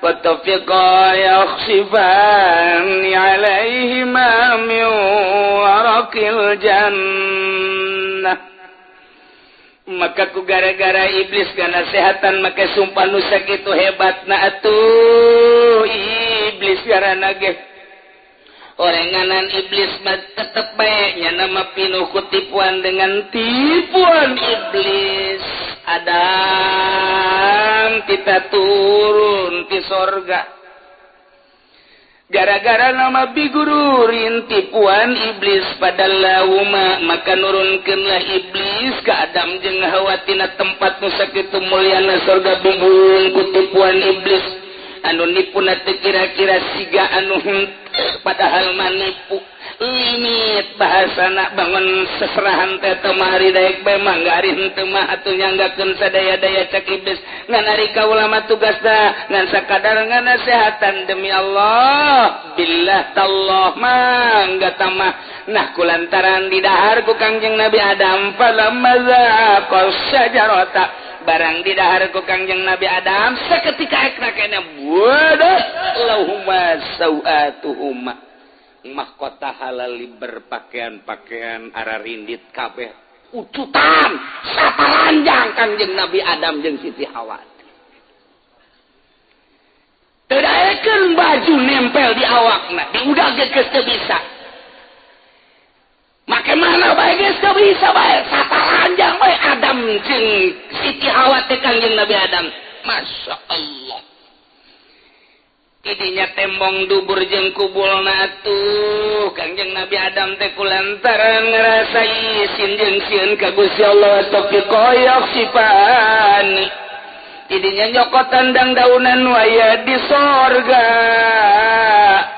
wa tafiqa yakhsifani 'alaihima min waraqil jannah. Maka ku gara-gara iblis nasehatan maka sumpah nu sakitu hebatna atuh iblis garana ge orenganan iblis mah tetep bae nya nama pinuh ku tipuan dengan tipuan iblis. Adam kita turun ti sorga gara-gara nama bigururin tipuan iblis pada lauma maka nurunkeunlah iblis ke Adam jeung Hawa tina tempat nu sakitu mulyana sorga bingung ku tipuan iblis anu nipuna teu kira-kira siga anu padahal manipu limit bahasana bangun seserahan teh teu mah ari daek bae mah ari henteu mah atuh nyanggakeun sadaya-daya cak iblis ngan ari kaula mah tugasna ngan sakadar nganasehatan demi Allah billah tallah mangga tamah. Nah kulantaran didahar ku Kangjeng Nabi Adam falamma zaqas syajarata barang didahar ku Kangjeng Nabi Adam seketika ekna kena wadah lahuma sawatuhuma mahkota halal berpakaian-pakaian ararindit kabeh ucutan saparanjang Kangjeng Nabi Adam jeung Siti Hawa teu daekeun baju nempel di awakna diudag geus teu bisa make mana bae geus teu bisa bae saparanjang bae Adam jeung Siti Hawa teh Kangjeng Nabi Adam. Masya Allah Idinya tembong dubur jeung kubulna atuh Kangjeng Nabi Adam teh kulantaran ngarasa isin jeung sieun ka Gusti Allah tapi koyok sipani tidinya nyokot tandang daunan waya di sorga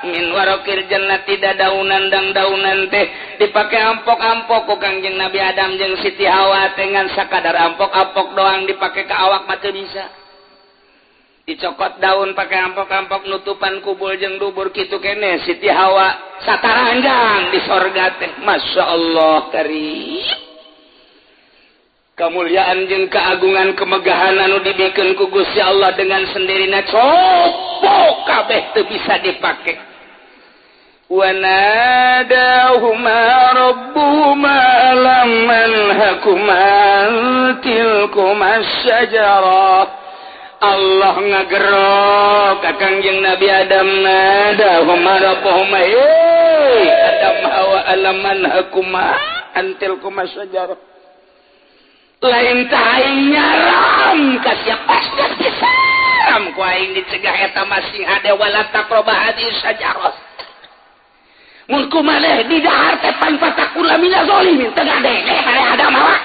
min warokir jannah tidak daunan dang daunan teh dipake ampok-ampok ku Kangjeng Nabi Adam jeung Siti Hawa teh ngan sakadar ampok-ampok doang dipake ka awak mah teu bisa dicokot daun pakai ampok-ampok nutupan kubul jeung dubur kitu kene Siti Hawa sataranjang di sorga teh. Masya Allah karim kemuliaan jeung keagungan kemegahan anu dibikeun ku Gusti Allah dengan sendirina copo kabeh teu bisa dipake. Wa nadahuma rabbuhuma lam manhakuma tilkuma syajarah. Allah ngagerok ka Kangjeng Nabi Adam nadahuma rabbuhuma Adam Hawa alam manhakuma antilkuma syajarah lain aing nyaram ka sia paskas disaram ku aing dicegah eta masih hade wala taqrabu hadhihi syajarah mun kumaneh di dahar teh pan fatakula minaz zalimin teu ngadenge mare Adam Hawa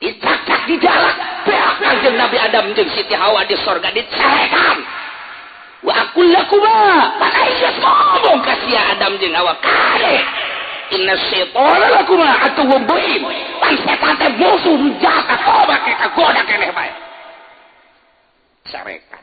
dicakak di jalak beak Kangjeng Nabi Adam jeung Siti Hawa di sorga dicarekan wa aqul lakuma pan aing geus ngomong ka sia Adam jeung Hawa kade inna syaitana lakuma aduwwun mubin pan setan teh musuh nu jahat coba ke kagoda keneh bae carekan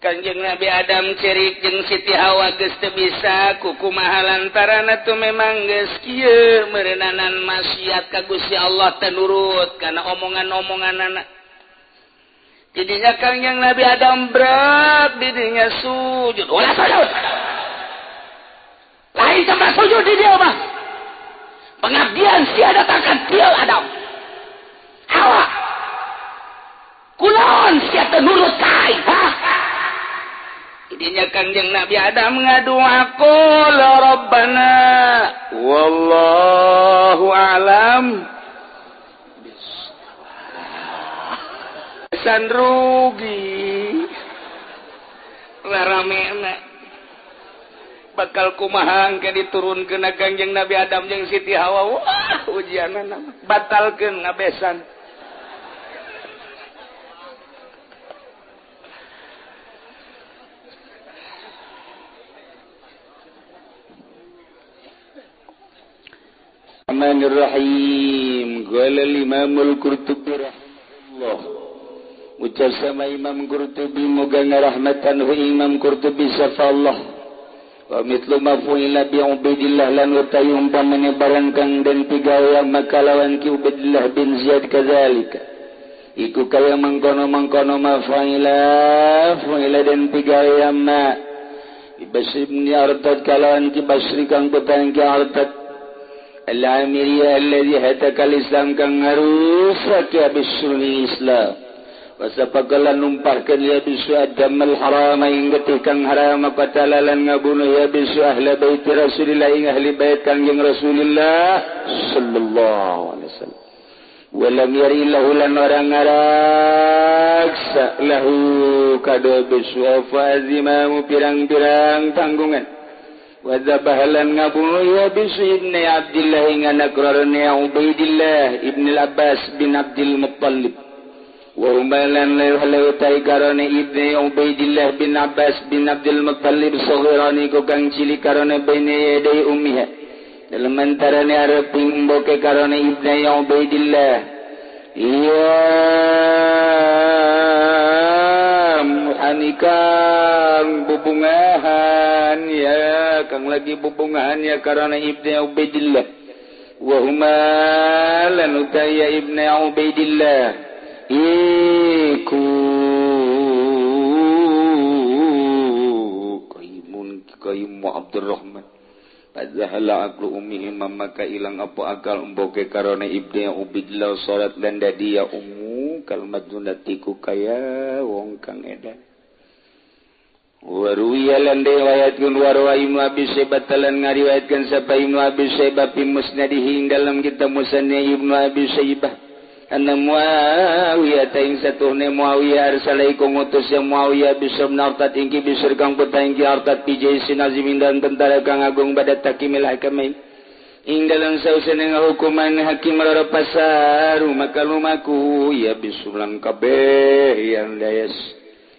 Kangjeng Nabi Adam cerik jeung Siti Hawa geus teu bisa kukumaha lantaran atuh memang geus kieu meureunana maksiat ka Gusti Allah teu nurut kana omongan-omonganana. Jadinya Kangjeng Nabi Adam berat didinya sujud ulah sujud lain tempat sujud di dia mah pengabdian sia datangkan dia Adam Hawa kulon sia teu nurut ka aing ha. Idinya Kangjeng Nabi Adam ngadua qul rabbana wallahu a'lam san rugi raramena bakal kumaha engke diturunkeun Kangjeng Nabi Adam jeung Siti Hawa wah ujianna batalkeun ngabesan. Bismillahirrahmanirrahim. Qala al-Imamul Qurtubi rahimahullah. Ucap sama Imam Qurtubi moga ngarahmatan hu Imam Qurtubi safallah. Wa mithlu ma fu'ila bi Ubaidillah lan utawi umpamane barang kang den pigawe maka lawan ki Ubaidillah bin Ziyad kadzalika. Iku kaya mangkono-mangkono ma fa'ila fu'ila den pigawe ma Basri bin Artad kalawan ki Basri kang petang ki Artad Al-Amiriyah alladhi hatakal Islam kang ngarusak ya bisruni Islam. Wasapakalan numpahkan ya bisu adamal haram ing getih kang haram qatalalan ngabunuh ya bisu ahli bait Rasulillah ing ahli bait Kangjeng Rasulillah sallallahu alaihi wasallam. Walam yari lahu lan orang ngaraksa lahu kado bisu afazimamu pirang-pirang tanggungan. Wadzabahalan ngabunuh ya bisu ibni Abdillah ing anak rarane Ubaidillah ibni Abbas bin Abdul Muttalib. Wa umalan lewah tai karone ibni Ubaidillah bin Abbas bin Abdul Muttalib saghirani ku kang cilik karone baine yadai ummiha. Dalam antarane arep ing mboke karone ibni Ubaidillah. Ya Hanikang bubungahan ya kang lagi bubungahan ya karena Ibnu Ubaidillah wa huma lan utaya Ibnu Ubaidillah iku kaimun kaimu Abdurrahman padahal aqlu ummihi maka ilang apa akal mboke karena Ibnu Ubaidillah salat lan dadi ya ummu kalmadunati ku kaya wong kang edan. Waruwiya lan riwayatkeun warwa Ibnu Abi Syaibah lan ngariwayatkeun sapa Ibnu Abi Syaibah fi musnadihi ing dalam kitab musnad Ibnu Abi Syaibah anna Muawiyah ta ing satuhne Muawiyah arsala iku ngutus ya Muawiyah bisr Artad ing bisr kang putra ing Artad fi jaisin azimin dan tentara kang agung pada takimil hakamain ing dalam sausene hukuman hakim loro pasaru maka lumaku ya bisulan kabeh yang dayas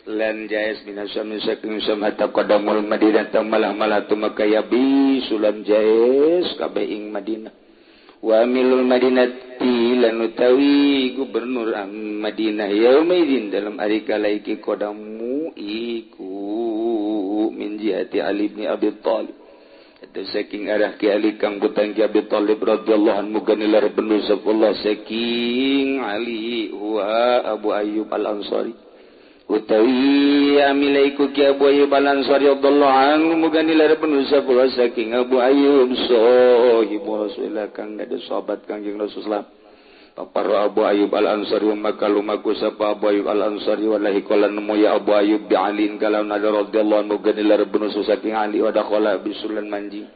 lan jais minasam saking sam hatta qadamul Madinah malah-malah tumaka ya bisulan jais kabeh ing Madinah wa amilul Madinati lan utawi gubernur Madinah yaumaidin dalam ari kala iki qadamu iku min jihati Ali bin Abi Thalib. Saking arah ki Ali kang putang ki Abi Thalib radhiyallahu anhu ganilar benu Allah saking Ali huwa Abu Ayyub Al-Ansari utawi amilaiku ki Abu Ayyub Al-Ansari radhiyallahu anhu ganilar benu Allah saking Abu Ayyub sahibu Rasulillah kang dadi sahabat Kangjeng Rasulullah. Papar Abu Ayyub Al-Ansari maka lumaku sapa Abu Ayyub Al-Ansari wallahi qala nemu ya Abu Ayyub bi Ali kalawan ada radhiyallahu anhu ganilar benu saking Ali wa dakhala bisulan manji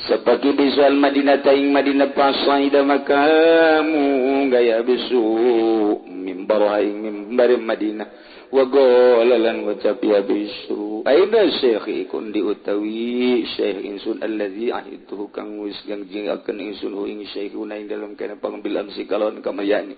sapaki bisual Madinah taing Madinah pasaida makamu gaya bisu mimbar ing mimbar Madinah wa qala lan ngucap ya bisu aina syekh ikun diutawi syekh insun allazi ahidtuhu kang wis janjiaken insun ing syekhuna ing dalem kana pangambil amsi kalon kamayani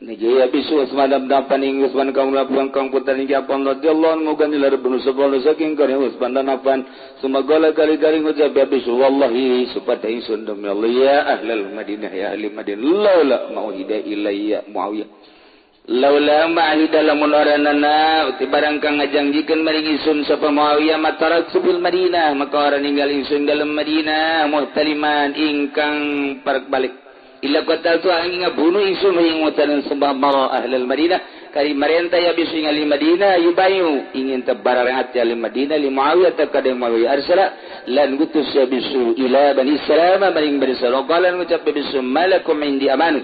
niji ya bisu Utsman dapan ing Utsman kang lapuan kang putra ing Affan radhiyallahu anhu ganilar bin Sufyan saking kare Utsman dan Affan sumagala kali-kali ngucap ya bisu wallahi supata insun demi Allah ya ahlal Madinah ya ahli Madinah laula mauhida ilayya Muawiyah laula ma'ahida lamun oranana uti barang kang ngajanjikeun maring ingsun sapa Muawiyah matarak fil Madinah maka ora ninggal ingsun dalem Madinah muhtaliman ingkang parek balik illa qataltu angin ngabunuh ingsun ing mutalan sembah mara ahlul Madinah kari marenta ya bisu ing ahli Madinah yubayu ingin tebarang ati ahli Madinah li Muawiyah takade Muawiyah arsala lan gutus ya bisu ila Bani Salamah maring Bani Salamah qala ngucap bisu malakum indi amanut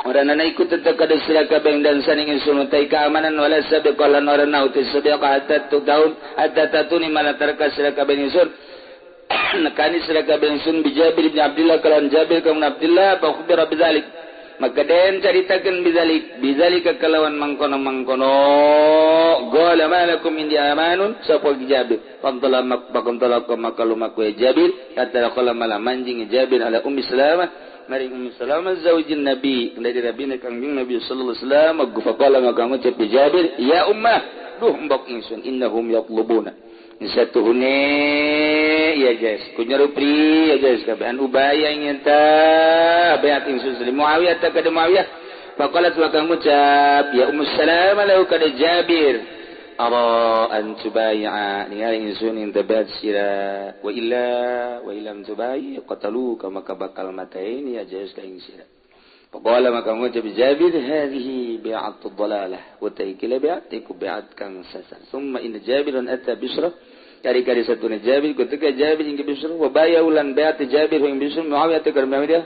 orang nana ikut tetap kada sila kabeng dan saning ingsun utai keamanan wala sabiqalan orang nauti sabiqa hatta tu daun hatta tatuni malatarka sila kabeng ingsun nekani sila kabeng ingsun bi Jabir bin Abdullah kalan Jabir bin Abdullah fa ukhbira bidzalik maka den caritakeun bidzalik bidzalika kalawan mangkono-mangkono qala malakum indi amanun sapa Jabir fantala makbakum talaka maka lumaku Jabir hatta qala malah manjing Jabir ala Ummi Salamah maring Ummi Salamah zaujin Nabi dari Nabi Kangjeng Nabi sallallahu alaihi wasallam faqala maka ngucap Jabir ya ummah duh mbok ingsun innahum yatlubuna Satuhune ya guys kunyarupri ya guys kabehan ubaya ingin ta bayat ingsun li Muawiyah ta ka Muawiyah faqalat wa kang ngucap ya Ummu Salamah lahu ka Jabir ara an tubay'a ningali ingsun ing tabat sira wa illa wa illam tubai qatalu kama bakal mataini ya guys ka ing sira faqala maka ngucap Jabir hadhihi bi'atu dhalalah wa taikila bi'atiku bi'at kang sasar summa inna Jabirun ata Bisra kari-kari satu Jabir ketika Jabir ing Bisr wa bayaulan bayat Jabir ing Bisr Muawiyah teh Muawiyah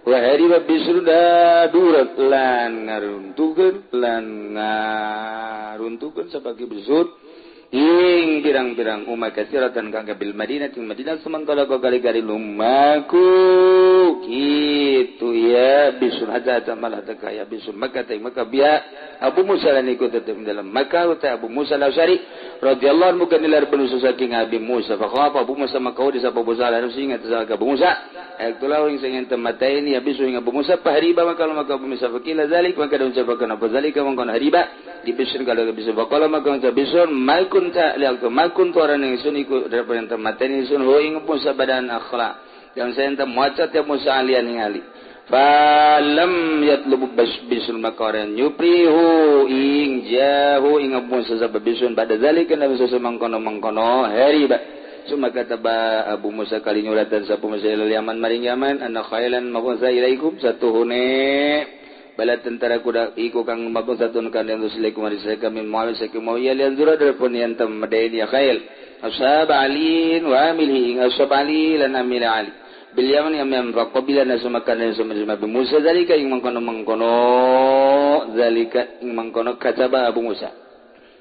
wa hariba Bisr da durat lan ngaruntukeun sabagi Bisr ing pirang-pirang umat katsiratan kang bil Madinah ting Madinah sementara kali-kali lumaku kitu ya Bisr haja malah teh ya Bisr maka teh maka biya Abu Musa lan ikut tetep dalam Makkah ta Abu Musa al-Asy'ari radhiyallahu anhu kanilar benu saking Abi Musa faqafa Abu Musa maka di sapa Abu Musa lan ingat saka Abu Musa ektulahu ing sing temataini ya Bisr ing Abu Musa pahriba maka maka Abu Musa fakila zalik maka ucapakeun apa zalika mangkon hariba di Bisr kalau Bisr faqala maka ucap Bisr malkun ta liak malkun tuaran ingsun iku daripada temateni ingsun ho ing Musa badan akhla yang saya ente maca tiap Musa alian ing ali falam yatlubu bisul makaran yuprihu ing jahu ing Musa sabab bisun pada zalika nabi mangkono mangkono hariba summa kataba Abu Musa kali nyuratan sapa Musa ilal Yaman maring Yaman anna khailan mabunsa ilaikum satuhune bala tentara kuda iku kang mabung satun kan yang tusilaikum marisai kami Muawiyah saking Muawiyah lian zura darpun yang temadain ya khail ashab alin wa amilhi ashab ali lan amil ali bil yaman yang faqabila nasumakan yang summa Abu Musa zalika ing mangkono mangkono zalika ing mangkono kataba Abu Musa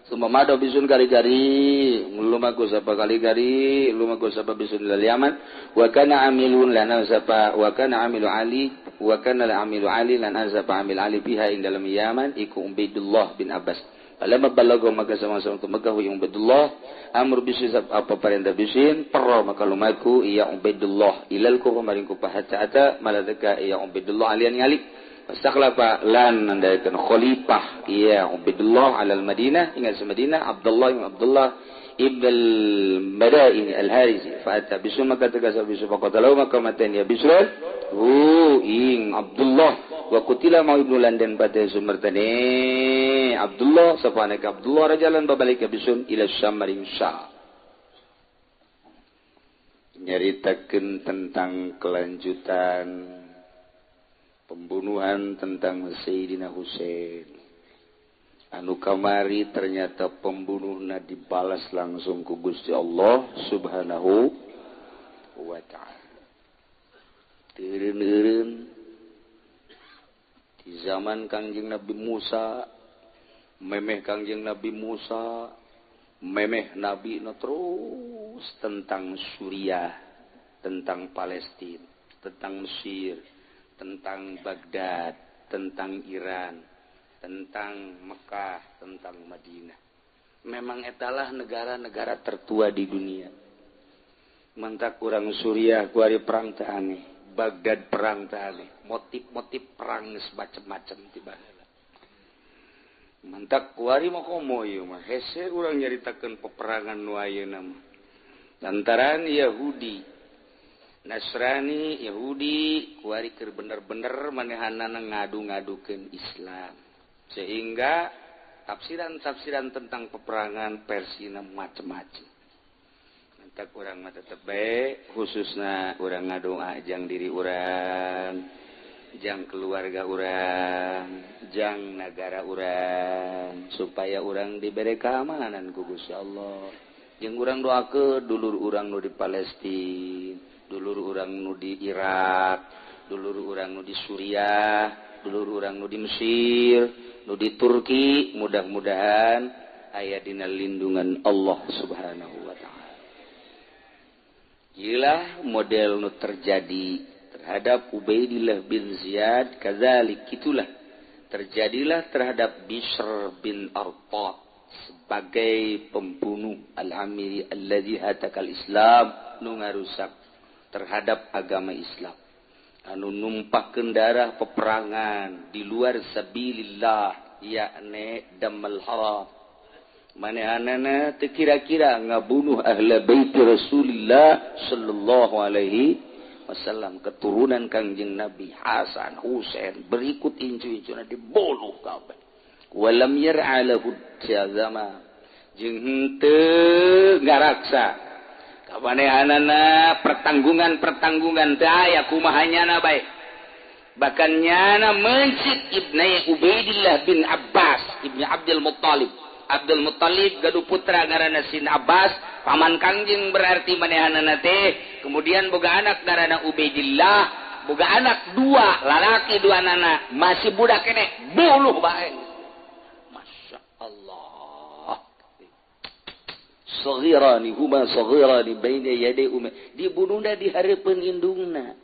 summa mado bisun kali-kali lumaku sapa kali-kali lumaku sapa bisun lil Yaman wa kana amilun lana sapa wa kana amilu ali wa kana amilu ali lan sapa amil ali biha ing dalam Yaman iku Ubaidullah bin Abbas falamma balaga maka sama-sama ke Mekah Ubaidullah amr bisin apa perintah bisin perro maka lumaku ya Ubaidullah ilal ku maring ku hatta ata maladaka ya Ubaidullah alian ngali fastakhlafa lan nandaikan khalifah ya Ubaidullah alal Madinah ingat Madinah Abdullah ibn Abdullah ibn al-Madaini al-Harisi fa ata bisu maka tegasa bisu faqatalahu maka matan ya Bisr hu ing Abdullah wa qutila ma ibnu London pada sumertane Abdullah sapane ka Abdullah rajalan babalik ka bisun ila Syam maring Syam nyaritakeun tentang kelanjutan pembunuhan tentang Sayyidina Husain anu kamari ternyata pembunuhna dibalas langsung ku Gusti Allah Subhanahu wa ta'ala. Teureun-eureun di zaman Kangjeng Nabi Musa, memeh Kangjeng Nabi Musa, memeh Nabi no terus tentang Suriah, tentang Palestina, tentang Mesir, tentang Baghdad, tentang Iran, tentang Mekah, tentang Madinah. Memang etalah negara-negara tertua di dunia. Mentak kurang Suriah kuari perang teh aneh, Baghdad perang teh aneh, motif-motif perang geus macem-macem tiba heula. Mentak kuari mah komo ieu mah hese urang nyaritakeun peperangan nu ayeuna mah. Lantaran Yahudi, Nasrani, Yahudi kuari keur bener-bener manehanana ngadu-ngadukeun Islam. Sehingga tafsiran-tafsiran tentang peperangan versina macem-macem. Mentak urang mah tetep bae khususna urang ngadoa jang diri urang, jang keluarga urang, jang nagara urang supaya urang dibere keamanan ku Gusti Allah. Jeung urang doakeun dulur urang nu di Palestina, dulur urang nu di Irak, dulur urang nu di Suriah, dulur urang nu di Mesir, nu di Turki, mudah-mudahan aya dina lindungan Allah Subhanahu wa ta'ala. Iyalah model nu terjadi terhadap Ubaidillah bin Ziyad, kadzalik itulah terjadilah terhadap Bishr bin Arta sebagai pembunuh al-amiri allazi hatakal Islam nu ngarusak terhadap agama Islam, anu numpahkeun darah peperangan di luar sabilillah, yakni damal haram, Manehanana teu kira-kira ngabunuh ahla bait Rasulillah sallallahu alaihi wasallam, keturunan Kangjeng Nabi Hasan, Husain, berikut incu-incuna dibunuh kabeh. Walam yar'a lahu zama, jeung henteu ngaraksa kamanehanana pertanggungan-pertanggungan teu aya kumaha nyana bae. Bahkan nyana mencit Ibnu Ubaidillah bin Abbas Ibnu Abdul Muttalib. Abdul Muttalib gaduh putra ngaranna Sin Abbas, paman Kangjeng berarti manehanana teh. Kemudian boga anak ngaranna Ubaidillah, boga anak dua lalaki, dua nana masih budak kene, bunuh bae. Masya Allah. Saghirani huma saghirani baina yaday ummi, dibunuhna di hareupeun indungna.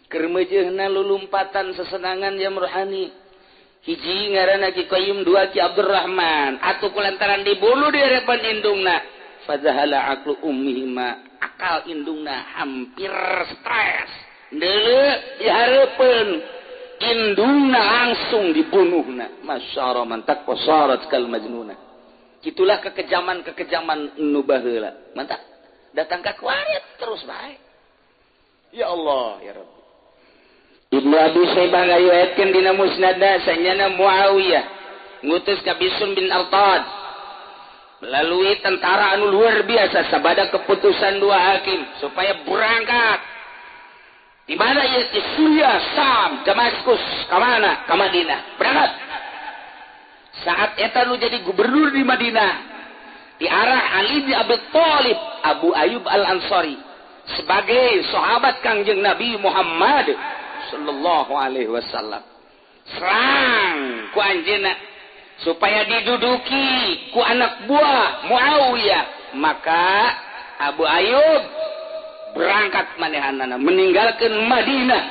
Keur meujeuhna lulumpatan sesenangan jam rohani. Hiji ngaranna Ki Qayyim, dua Ki Abdurrahman. Atuh kulantaran dibunuh di harapan indungna, fadzahala aqlu ummihima, akal indungna hampir stres. Deuleu di hareupeun indungna langsung dibunuhna. Masyara mantak wasarat kal majnuna. Itulah kekejaman-kekejaman nu baheula. Mantap. Datang ka kuarit terus bae. Ya Allah, ya Rabbi. Ibnu Abi Syaibah ngariwayatkeun dina Musnadna sanyana Muawiyah ngutus ka Bisr bin Artad melalui tentara anu luar biasa sabada keputusan dua hakim supaya berangkat. Di mana ieu? Di Suriah, Sam, Damaskus, ka mana? Ka Madinah. Berangkat. Saat eta nu jadi gubernur di Madinah di arah Ali bin Abi Thalib, Abu Ayyub Al-Ansari sebagai sahabat Kangjeng Nabi Muhammad sallallahu alaihi wasallam. Serang ku anjeunna supaya diduduki ku anak buah Muawiyah. Maka Abu Ayyub berangkat manehanana meninggalkan Madinah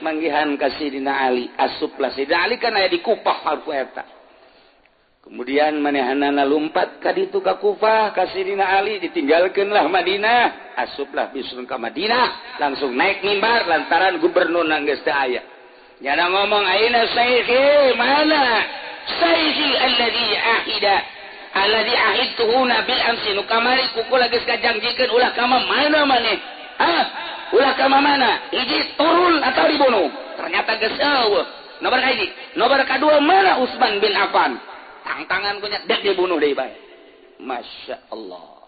manggihan ka Sidina Ali. Asuplah Sidina Ali kan aya di Kufah harku eta. Kemudian manehanana lumpat ka ditu ka Kufah ka Sidina Ali, ditinggalkeunlah Madinah. Asuplah Bisr ka Madinah, langsung naik mimbar lantaran gubernur geus teu aya. Nyana ngomong, aina sayyidi, mana sayyidi alladzi ahida alladzi ahidtuhuna bil amsi, nu kamari kukula geus kajangjikeun ulah ka mana maneh? Hah? Ulah ka mana? Hiji turun atau dibunuh. Ternyata geus eueuh. Nomor hiji, nomor kadua mana Utsman bin Affan? Tantangan punya dek dibunuh deui bae. Masya Allah.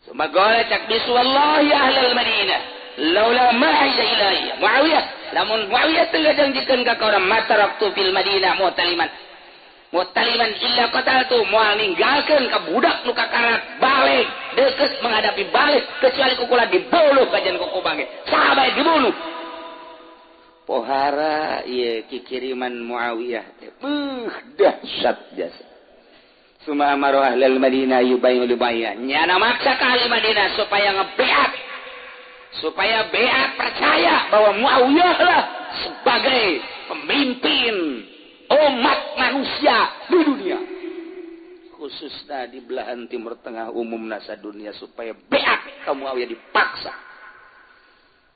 Sumagora cak bisu wallahi ahlal Madinah laula ma aida ilayya Muawiyah, lamun Muawiyah teu ngajanjikeun ka urang mataraktu fil Madinah mu'taliman mu'taliman illa qataltu, moal ninggalkeun ka budak nu kakarat balik deukeut menghadapi balik kecuali kukula dibunuh kajian kuku bangke saha bae dibunuh. Pohara ieu kikiriman Muawiyah teh beuh dahsyat jasa. Suma amaru ahlal Madinah yubayyu libayya, nyana maksa ka ahli Madinah supaya ngebeat, supaya beat percaya bahwa Muawiyah lah sebagai pemimpin umat manusia di dunia, khususnya di belahan Timur Tengah umum nasa dunia, supaya beat ka Muawiyah dipaksa.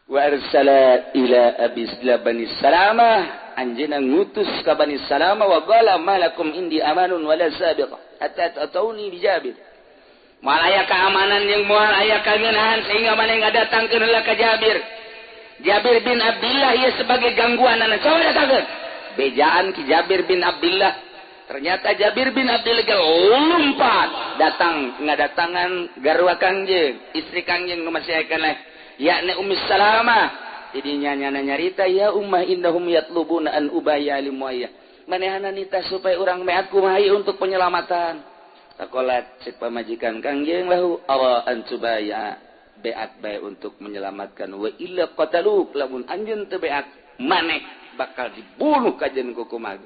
Wa arsala ila abi Bani Salamah, anjeunna ngutus ka Bani Salamah wa qala malakum indi amanun wala sabiqah hatta tatuni bi Jabir. Moal aya keamanan yang moal aya kangenahan sehingga maneh ngadatangkeun heula ka Jabir. Jabir bin Abdullah ieu sebagai gangguanana. Coba datangkeun. Bejaan ki Jabir bin Abdullah. Ternyata Jabir bin Abdullah lompat datang ngadatangan garwa Kangjeng, istri Kangjeng nu masih aya keneh, yakni Ummi Salamah. Tidinya nyana nyarita, ya ummah innahum yatlubuna an ubaya li Muayyah. Manehana nita supaya urang meat kumaha untuk penyelamatan. Takolat cek pamajikan Kangjeng lahu ara an tubaya, beat bae untuk menyelamatkan, wa illa qataluk, lamun anjeun teu beat maneh bakal dibunuh kajen ku kumaha.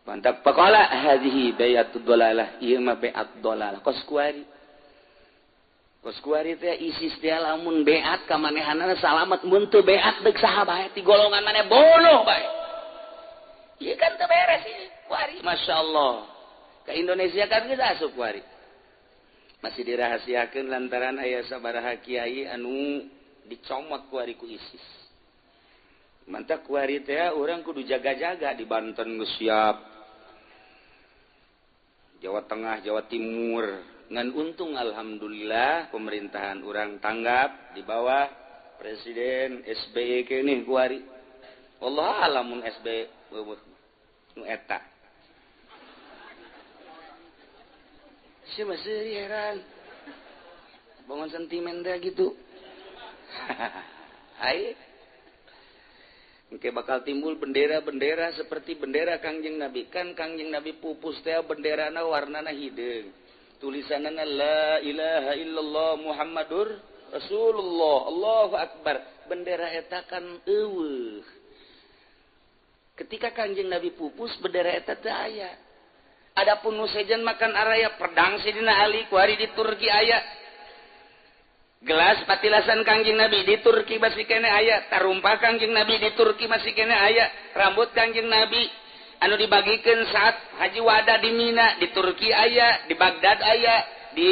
Mantap faqala hadhihi bayatud dalalah, ieu mah beat dalalah kos kuari. Kos kuari teh ISIS teh lamun beat ka manehanana salamat, mun teu beat deuk saha bae ti golongan maneh bunuh bae. Ieu kan teu beres ieu kuari. Masya Allah. Ka Indonesia kan geus asup kuari. Masih dirahasiakeun lantaran aya sabaraha kiai anu dicomot kuari ku ISIS. Mantap kuari teh urang kudu jaga-jaga di Banten geus siap. Jawa Tengah, Jawa Timur. Ngan untung alhamdulillah pemerintahan urang tanggap di bawah Presiden SBY keneh kuari. Wallahu a'lam mun SBY nu eta. Sia mah seuri heran. Bangun sentimen teh gitu. Hai. Engke bakal timbul bendera-bendera seperti bendera Kangjeng Nabi. Kan Kangjeng Nabi pupus teh benderana warnana hideung. Tulisanana la ilaha illallah Muhammadur Rasulullah. Allahu akbar. Bendera eta kan eueuh. Ketika Kangjeng Nabi pupus bendera eta teu aya. Adapun nu sejen makan araya pedang Sidina Ali kuari di Turki aya. Gelas patilasan Kangjeng Nabi di Turki masih kene aya, tarumpa Kangjeng Nabi di Turki masih kene aya, rambut Kangjeng Nabi anu dibagikeun saat Haji Wada di Mina di Turki aya, di Baghdad aya, di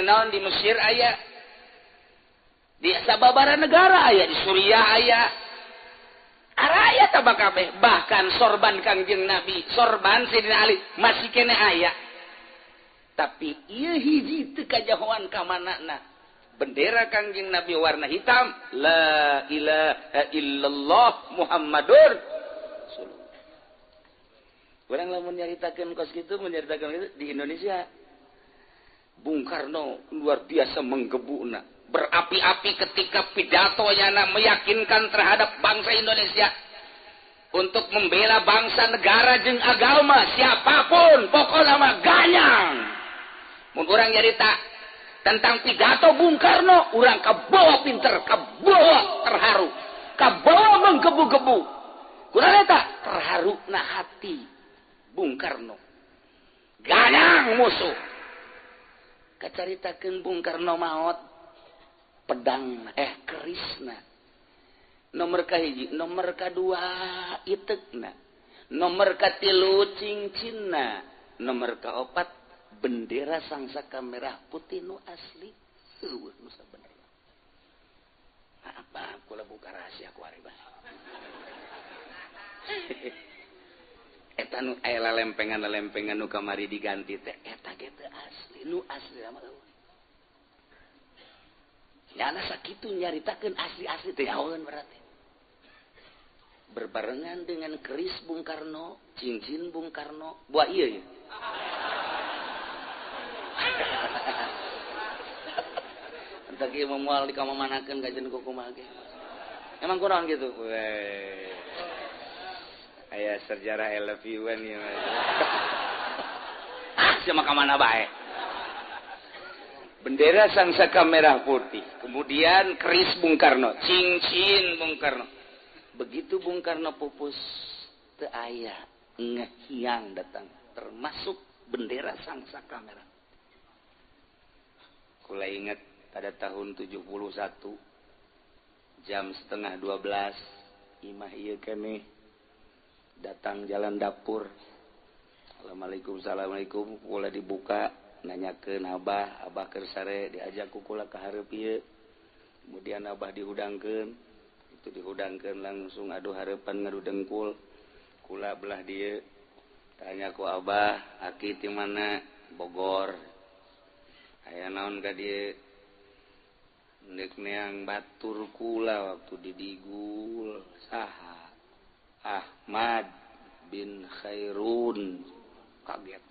naon di Mesir aya, di sababara negara aya, di Suriah aya. Araya tabak kabeh, bahkan sorban Kangjeng Nabi, sorban Sidina Ali masih kene aya. Tapi ieu hiji teu kajahoan ka manana. Bendera Kangjeng Nabi warna hitam, la ilaha illallah Muhammadur Rasulullah. Urang lamun nyaritakeun kos kitu, menyaritakeun kitu di Indonesia. Bung Karno luar biasa menggebukna, berapi-api ketika pidatonya meyakinkan terhadap bangsa Indonesia untuk membela bangsa, negara jeung agama siapapun, pokoknya mah ganyang. Mun urang nyarita tentang pidato Bung Karno, urang kabawa pinter, kabawa terharu, kabawa menggebu-gebu. Kurang eta terharu na hati Bung Karno. Ganyang musuh. Kacaritakeun Bung Karno maot pedang kerisna. Nomor kahiji, nomor kadua itekna, nomor katilu cincinna, nomor kaopat bendera sangsaka merah putih nu asli. Eueuh nu sabenerna. Apa kula buka rahasia ku ari bae. Eta nu aya lempengan-lempengan nu kamari diganti teh eta ge teu asli, nu asli mah eueuh. Nyana sakitu nyaritakeun asli-asli teh nyahoeun berarti. Berbarengan dengan keris Bung Karno, cincin Bung Karno, buah ieu ya. Entar kieu moal dikamamanakeun kajen kumaha ge. Emang kunaon kitu? Weh. Aya sejarah I love you an ieu. Ah, sia mah ka mana bae. Bendera sangsaka merah putih, kemudian keris Bung Karno, cincin Bung Karno. Begitu Bung Karno pupus teu aya ngehiang datang, termasuk bendera sangsaka merah. Kula ingat pada tahun 71 jam 11:30 imah ieu keneh datang jalan dapur. Assalamualaikum, assalamualaikum. Kula dibuka nanyakeun abah, abah keur sare diajak ku kula ka hareup ieu. Kemudian abah dihudangkeun, itu dihudangkeun langsung adu hareupan ngadu dengkul. Kula belah dieu. Tanya ku abah, aki ti mana? Bogor. Aya naon ka dieu? Ndek neang batur kula waktu didigul saha? Ahmad bin Khairun. Kaget.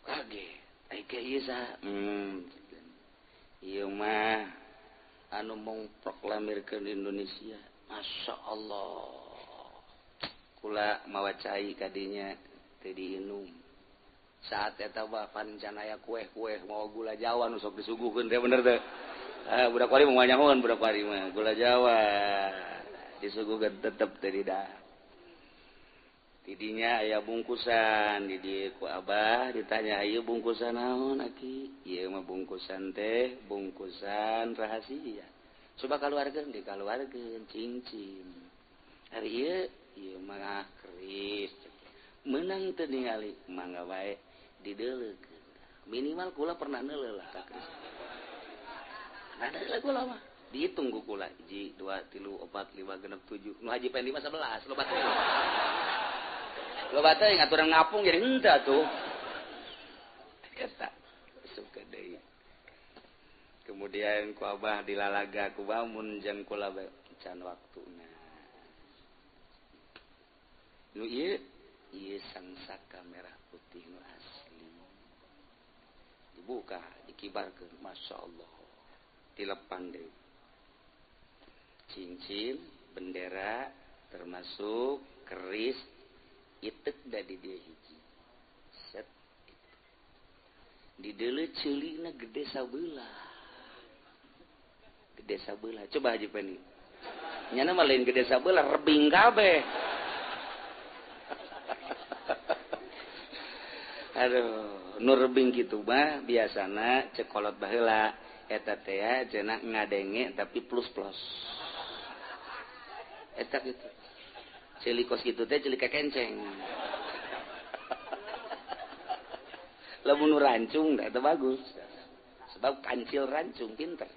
Kaget. Ai ke ieu saha? Ieu mah anu mengproklamirkeun Indonesia. Masya Allah. Kula mawa cai kadinya teu diinum. Saat eta bah pancanaya kueh-kueh mawa gula Jawa nu sok disuguhkeun teh bener teh. Ah budak wari mah nyahoan budak wari mah gula Jawa disuguhkeun tetep teu didahar. Tidinya aya bungkusan di dieu ku abah ditanya ieu bungkusan naon aki? Ieu mah bungkusan teh bungkusan rahasia. Coba kaluarkeun dikaluarkeun cincin. Ari ieu ieu mah keris. Menang teu ningali mangga bae dideuleukeun. Minimal kula pernah neuleuh lah ka keris. Nah deuleuh kula mah dihitung ku kula 1 2 3 4 5 6 7 nu haji pen 5 11 loba teh. Loba teh ngaturan ngapung jadi henteu atuh. Eta suka deui. Kemudian ku abah dilalaga ku bamun jeung kula can waktuna. Nu ieu ieu sangsaka merah putih nu asli. Dibuka, dikibarkeun, Masya Allah. Dilepan deui. Cincin, bendera, termasuk keris, itek da di dieu hiji. Set. Di deuleu ceulina gede sabelah. Gede sabelah. Coba Haji Peni. Nyana mah lain gede sabelah, rebing kabeh. Aduh, nu rebing kitu mah biasana cekolot baheula eta teh cenah ngadenge tapi plus-plus. Eta kitu. Ceuli kos kitu teh ceuli kekenceng. Lamun nu rancung da eta bagus. Sebab kancil rancung pinter.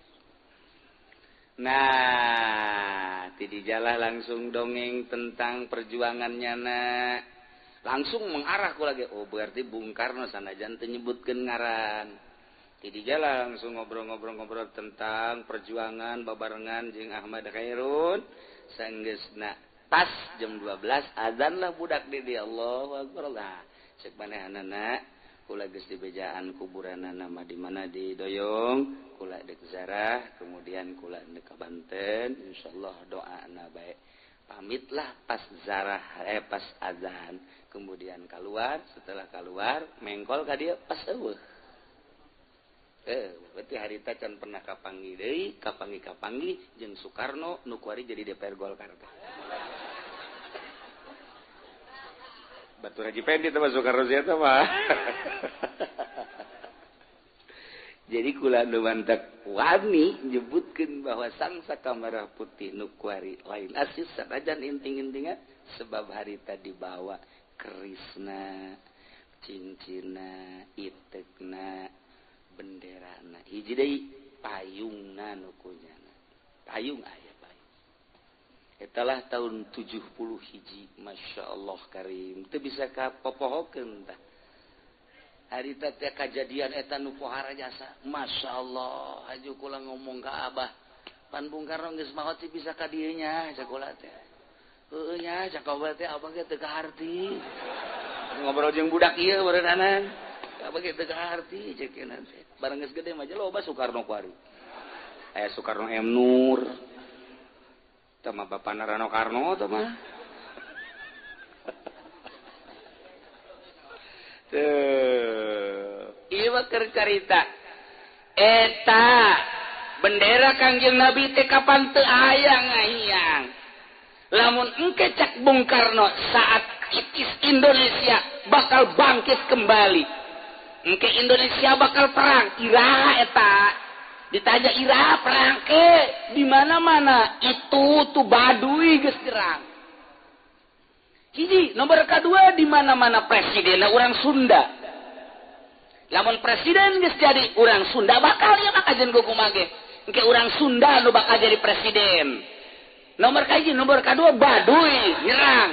Nah, ti dijalah langsung dongeng tentang perjuangannya na. Langsung mengarah ku lagi. Oh, berarti Bung Karno sanajan teu nyebutkeun ngaran. Ti dijalah langsung ngobrol-ngobrol-ngobrol tentang perjuangan babarengan jeung Ahmad Khairun. Sanggeusna pas jam 12 azan lah budak di dia. Allahu akbar lah. Cek manehanana kula geus dibejaan kuburanana mah di mana di Doyong, kula deuk zarah, kemudian kula deuk ka Banten, insyaallah doana bae. Pamitlah pas zarah pas azan, kemudian keluar, setelah keluar mengkol ka dieu pas eueuh. Berarti harita can pernah kapanggih deui, kapanggih-kapanggih jeung Soekarno nu kuari jadi DPR Golkar teh. Batur Haji Pendi teh Soekarno sia teh mah. Jadi kula nu mantak wani nyebutkeun bahwa sangsaka merah putih nu kuari lain asis sanajan inting-intingan sebab harita dibawa kerisna, cincinna, itekna, benderana. Hiji deui payungna nu kunyana. Payung aya payung. Etalah tahun 71, Masya Allah karim. Teu bisa kapopohokeun tah. Harita teh kajadian eta nu pohara jasa. Masya Allah, haju kula ngomong ka abah. Pan Bung Karno geus maot sih bisa ka dieu nya sakola teh. Heueuh nya sakola teh abah ge teu kaharti. Ngobrol jeung budak ieu barenanan. Abah ge teu kaharti ceuk teh. Bareng geus gede mah loba Soekarno kuari. Aya Soekarno M Nur. Tah mah bapana Rano Karno tah mah. Tuh, ieu mah keur carita. Eta bendera Kangjeng Nabi teh kapan teu aya ngahiyang. Lamun engke cak Bung Karno saat kritis Indonesia bakal bangkit kembali. Engke Indonesia bakal perang, iraha eta. Ditanya iraha perang ke di mana-mana itu tuh Baduy geus nyerang. Hiji, nomor kedua di mana-mana presidenna urang Sunda. Lamun presiden geus jadi urang Sunda bakal ieu mah kajen kumaha ge. Engke urang Sunda nu bakal jadi presiden. Nomor kahiji, nomor kedua Baduy nyerang.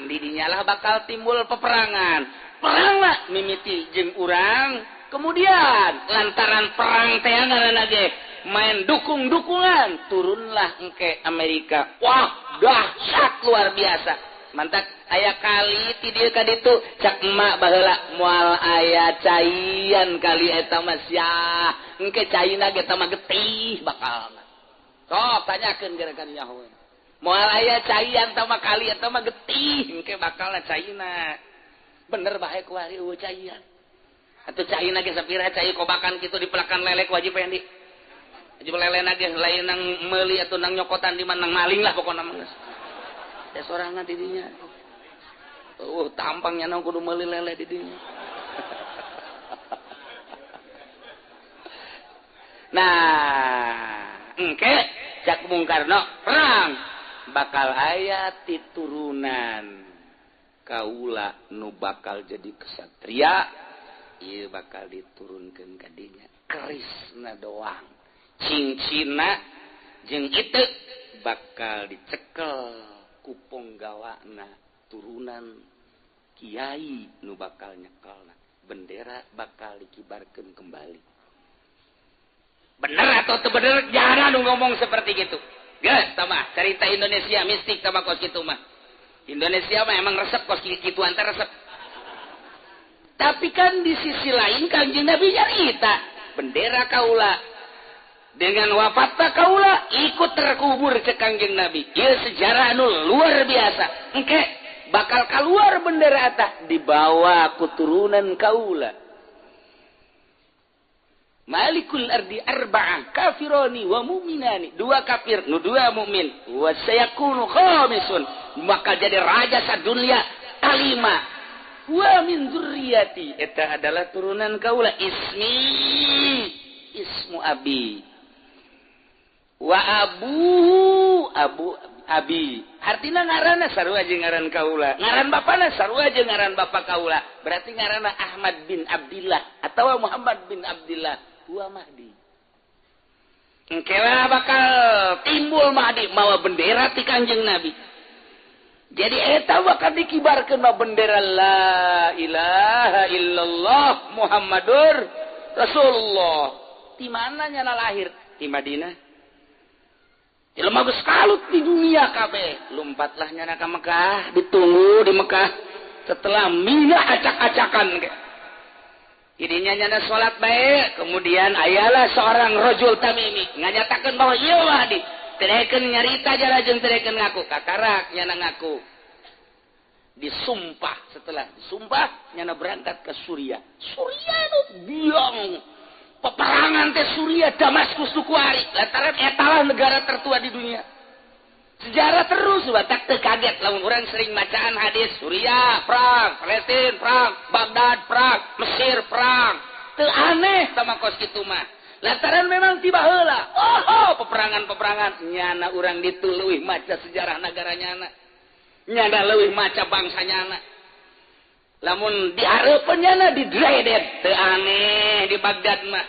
Di dinyalah bakal timbul peperangan. Perang lah mimiti jeung urang. Kemudian lantaran perang teh ngaranna ge main dukung-dukungan, turunlah engke Amerika. Wah, dahsyat luar biasa. Mantak aya kali ti dieu ka ditu cak emak baheula moal aya caian kali eta mah sia. Engke caina ge mah getih bakal. Sok tanyakeun gerakan nyaho. Moal aya caian tah mah kali eta mah getih engke bakalna caina. Bener bae kuari eueuh caian. Atuh caina ge sapira cai kobakan kitu dipelakan lelek wajib Pendi. Wajib lelena ge lain nang meuli atuh nang nyokotan di mana nang maling lah pokona mah geus. Ya sorangan di dinya. Tampangnya nang kudu meuli lele di dinya. Nah, engke cak Bung Karno perang bakal aya titurunan kaula nu bakal jadi kesatria ieu bakal diturunkeun ka dinya kerisna doang cincinna jeung itu bakal dicekel ku ponggawana turunan Kiai nu bakal nyekelna, bendera bakal dikibarkan kembali. Bener atau teu bener, jangan nu ngomong seperti gitu. Geus mah cerita Indonesia mistik sama kos kitu mah. Indonesia mah emang resep kos kitu, antar resep. Tapi kan di sisi lain Kanjeng Nabi nyarita bendera kaula dengan wafat kaula ikut terkubur cek Kanjeng Nabi. Ieu sejarah anu luar biasa. Engke bakal keluar bendera eta dibawa keturunan kaula. Malikul ardi arba'ah kafironi wa mu'minani, dua kafir nu dua mukmin, wa sayakunu khamisun, bakal jadi raja sadunia kalima, wa min dzurriyyati, eta adalah turunan kaula, ismi ismu abi wa abuhu abu abi, artinya ngaranna sarua jeung ngaran kaula, ngaran bapana sarua jeung ngaran bapa kaula, berarti ngaranna Ahmad bin Abdillah atau Muhammad bin Abdillah wa Mahdi. Engke bakal timbul Mahdi mawa bendera ti Kanjeng Nabi. Jadi eta bakal dikibarkeun mah bendera la ilaha illallah Muhammadur Rasulullah. Di mana nyana lahir? Di Madinah. Jelema geus kalut di dunia kabeh. Lompatlah nyana ka Mekah, ditunggu di Mekah. Setelah mina acak-acakan ge. Jadinya nyana salat baik, kemudian ayalah seorang rajul tamimi nganyatakeun bahwa ieu Mahdi. Teu nyarita jara jeung teu ngaku, kakarak nyana ngaku. Disumpah, setelah disumpah nyana berangkat ke Suriah. Suriah nu biang peperangan teh Suriah Damaskus nu kuari lantaran eta negara tertua di dunia. Sejarah terus batak teu kaget lamun urang sering macaan hadis Suriah perang, Palestina perang, Baghdad perang, Mesir perang. Teu aneh sama kos kitu mah. Lantaran memang tiba heula. Oh, peperangan-peperangan nyana urang ditu leuwih maca sejarah negara nyana. Nyana leuwih maca bangsa nyana. Lamun dihareupeun nyana di dredet, teu aneh di Baghdad mah.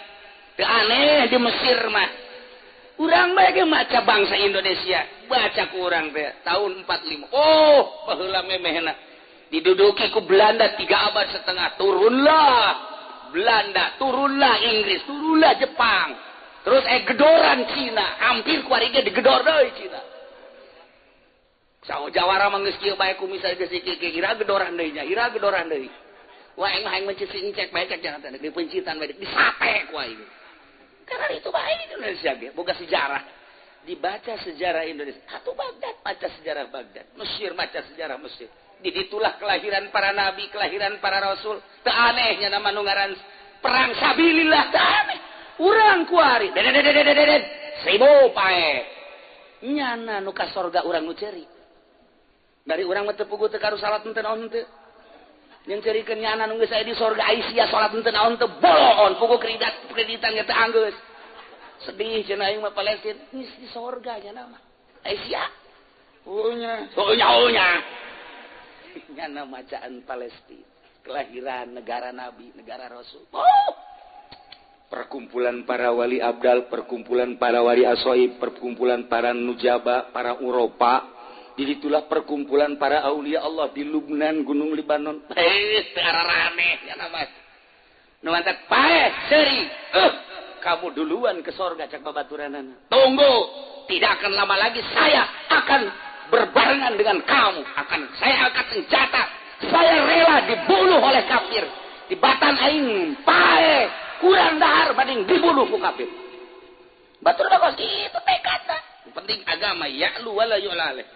Teu aneh di Mesir mah. Urang bae ge maca bangsa Indonesia, baca ku urang teh tahun 45. Oh, baheula memehna diduduki ku Belanda 3 abad setengah, turunlah Belanda, turunlah Inggris, turunlah Jepang. Terus gedoran Cina, hampir ku ari ge digedor deui Cina. Sawo jawara mah geus kieu bae ku misal geus kieu ira gedoran deui nya, ira gedoran deui. Wah, aing mah aing mencit encek bae cek jangan teh dipencitan bae disate ku aing. Karena itu bae Indonesia ge boga sejarah. Dibaca sejarah Indonesia, atuh Baghdad maca sejarah Baghdad, Mesir maca sejarah Mesir. Di ditulah kelahiran para nabi, kelahiran para rasul. Teu aneh nya nama nu ngaran perang sabilillah, teu aneh. Urang kuari dedet seribu pae. Nyana nu ka sorga urang nu ceurik. Dari urang mah teu puguh teu karu salat henteu naon henteu. Yang cerikeun nyana nu geus aya di sorga Aisyah salat henteu naon teu boloon puguh kreditan kreditan ge teu anggeus. Sedih cenah aing mah Palestina geus di sorga nyana mah. Aisyah. Oh nya, oh nya, oh nya. Nyana macaan Palestina, kelahiran negara nabi, negara rasul. Oh. Perkumpulan para wali abdal, perkumpulan para wali asoib, perkumpulan para nujaba, para Uropa. Jadi itulah perkumpulan para aulia Allah di Lubnan, Gunung Libanon. Eh, teu ararane nyana mah. Nu mantak paeh seuri. Kamu duluan ke sorga cak babaturanana. Tunggu, tidak akan lama lagi saya akan berbarengan dengan kamu. Akan saya angkat senjata. Saya rela dibunuh oleh kafir. Di batan aing paeh kurang dahar banding dibunuh ku kafir. Batur kos kitu tekadna. Penting agama ya'lu wala yu'la alaih.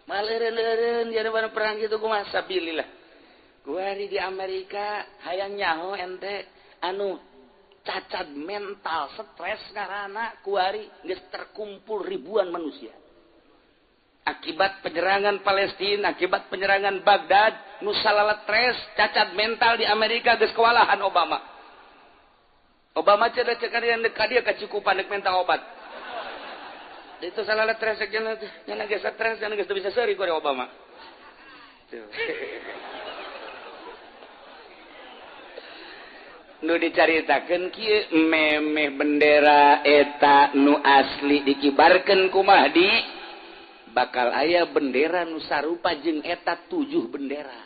Maleureun-leureun jadi pada perang gitu kumaha sabilillah. Kuari di Amerika hayang nyaho ente anu cacat mental stres karena kuari geus terkumpul ribuan manusia. Akibat penyerangan Palestina, akibat penyerangan Baghdad, nu salala stres, cacat mental di Amerika geus kewalahan Obama. Obama cenah cek dia ka dia kacukupan dek minta obat. Itu salah stres cenah nya geus stres cenah geus teu bisa seuri ku Obama. Tuh. Nu dicaritakeun kieu memeh bendera eta nu asli dikibarkeun ku Mahdi bakal aya bendera nu sarupa jeung eta 7 bendera.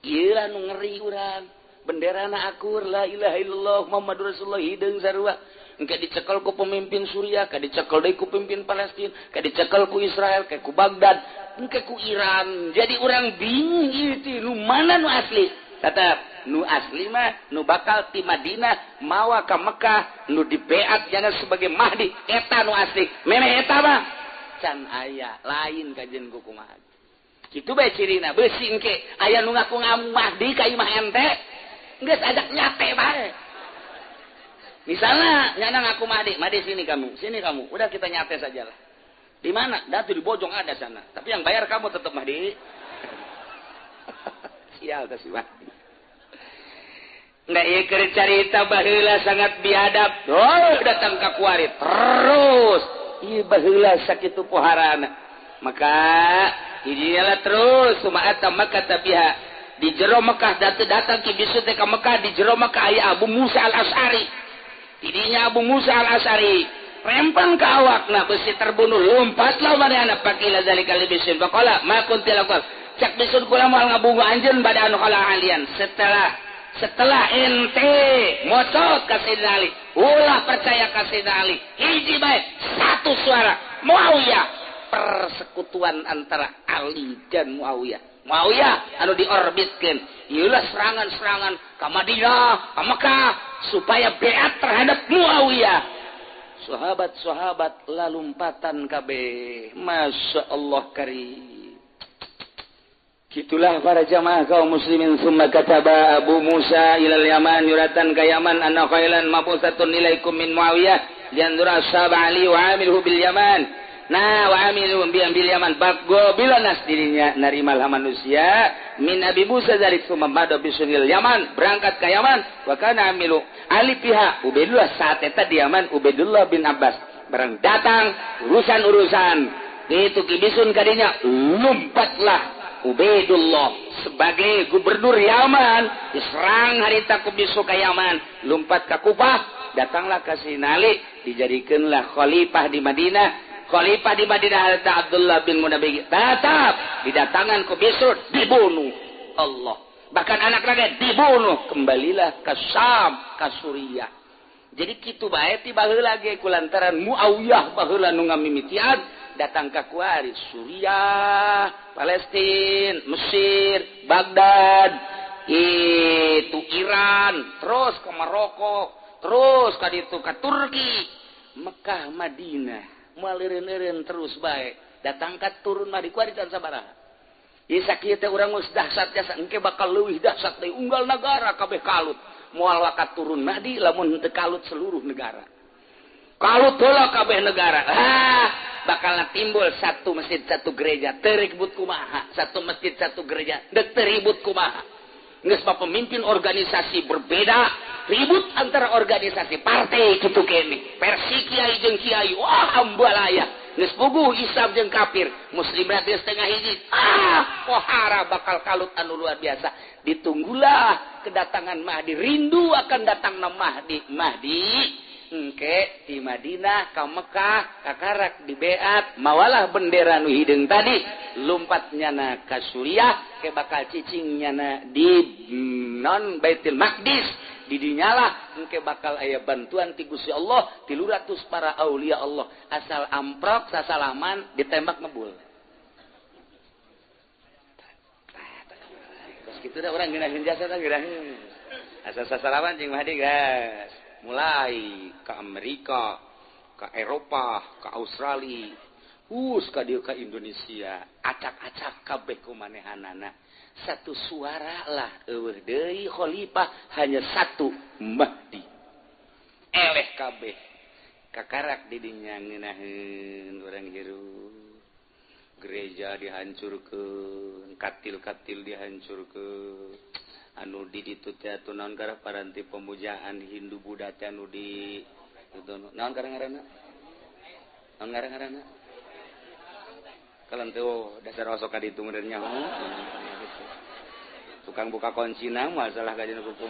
Ieu lah nu ngeri urang. Benderana akur la ilaha illallah Muhammadur Rasulullah hideung sarua. Engke dicekel ku pemimpin Suriah, ka dicekel deui ku pemimpin Palestina, ka dicekel ku Israel, ka ku Baghdad, engke ku Iran. Jadi orang bingung ieu teh nu mana nu asli. Tetap nu asli mah nu bakal ti Madinah mawa ka Mekah nu dibeat jana sebagai Mahdi eta nu asli. Memeh eta mah can aya lain kajen ku kumaha. Kitu bae cirina beusi engke aya nu ngaku Mahdi ka imah ente geus ajak nyate bae. Misalnya nyana ngaku Mahdi, Mahdi sini kamu, udah kita nyate sajalah. Di mana? Datu di Bojong ada sana. Tapi yang bayar kamu tetap Mahdi. Sial teh si Mahdi. Nggak ieu keur carita baheula sangat biadab. Oh, datang ka kuari terus. Ieu baheula sakitu poharana. Maka hijielah terus sumaata maka tabiha. Di jero Mekah datang ki bisu teh ka Mekah di jero Mekah aya Abu Musa Al-Asy'ari. Tidinya Abu Musa Al-Asy'ari rempang ke awakna besi terbunuh lompatlah manehna pakila zalika li bisin faqala ma kunti laqal cak bisun kula moal ngabungu anjeun bada anu khala alian setelah ente mocot ka Sayyidina Ali ulah percaya ka Sayyidina Ali hiji bae satu suara Muawiyah persekutuan antara Ali dan Muawiyah. Muawiyah anu diorbitkeun ieulah serangan-serangan ka Madinah ka Mekah supaya beat terhadap Muawiyah. Sahabat-sahabat lalumpatan kabeh. Masya Allah karim. Gitulah para jamaah kaum muslimin. Summa kataba Abu Musa ilal Yaman yuratan ka Yaman anna khailan mabusatun ilaikum min Muawiyah lianzura ashab Ali wa amilhu bil Yaman. Nah wa amilu bil Yaman bago bila nas dirinya narimalah manusia min Abi Musa zalik summa mada bisunil Yaman berangkat ke Yaman wa kana amilu Ali pihak Ubaidullah saat eta di Yaman Ubaidullah bin Abbas barang datang urusan-urusan itu kibisun kadinya lompatlah Ubaidullah sebagai gubernur Yaman diserang harita ku bisu ka Yaman lompat ka Kufah datanglah ka Sayyidina Ali dijadikanlah khalifah di Madinah. Khalifah di Madinah harita Abdullah bin Munabbih tetap didatangan ku Bisr dibunuh Allah bahkan anak rakyat dibunuh kembalilah ke Syam ke Suriah. Jadi kitu bae ti baheula ge kulantaran Muawiyah baheula nu ngamimitian datang ka kuari Suriah, Palestina, Mesir, Baghdad, itu Iran, terus ke Maroko, terus ka ditu ka Turki, Mekah, Madinah. Moal eureun-eureun terus bae datang ka turun mah di kuari can sabaraha. Ieu sakieu teh urang geus dahsyat jasa engke bakal leuwih dahsyat deui unggal nagara kabeh kalut. Moal wakat turun Mahdi lamun henteu kalut seluruh negara. Kalut heula kabeh negara. Ah, bakal timbul satu masjid satu gereja teu ribut kumaha, satu masjid satu gereja deuk teu ribut kumaha. Geus mah pemimpin organisasi berbeda, ribut antara organisasi partai kitu kene. Versi kiai jeung kiai, wah ambalaya. Geus puguh Islam jeung kafir, muslim teh setengah hiji. Ah, pohara bakal kalut anu luar biasa. Ditunggulah kedatangan Mahdi, rindu akan datangna Mahdi. Mahdi engke di Madinah ka Mekah kakarak di beat mawalah bendera nu hideung tadi lumpat nyana ka Suriah ke bakal cicing nyana di non Baitul Maqdis didinyalah engke bakal aya bantuan ti Gusti Allah 300 para aulia Allah asal amprok sasalaman ditembak ngebul. Terus kitu da urang ngeunaheun jasa teh ngeunaheun asal sasalaman jeung Mahdi gas mulai ke Amerika, ke Eropa, ke Australia, ka dieu ka Indonesia, acak-acak kabeh ku manehanana. Satu suara lah eueuh deui khalifah hanya satu Mahdi. Eleh kabeh. Kakarak di dinya ngeunaheun urang hirup. Gereja dihancurkeun, katil-katil dihancurkeun. Anu di ditu teh atuh naon karah paranti pemujaan Hindu Buddha teh anu di itu naon karah ngaranna? Naon karah ngaranna? Kalan teh oh, dasar osok ka ditu meureun nya. Tukang buka kuncina masalah kajian hukum.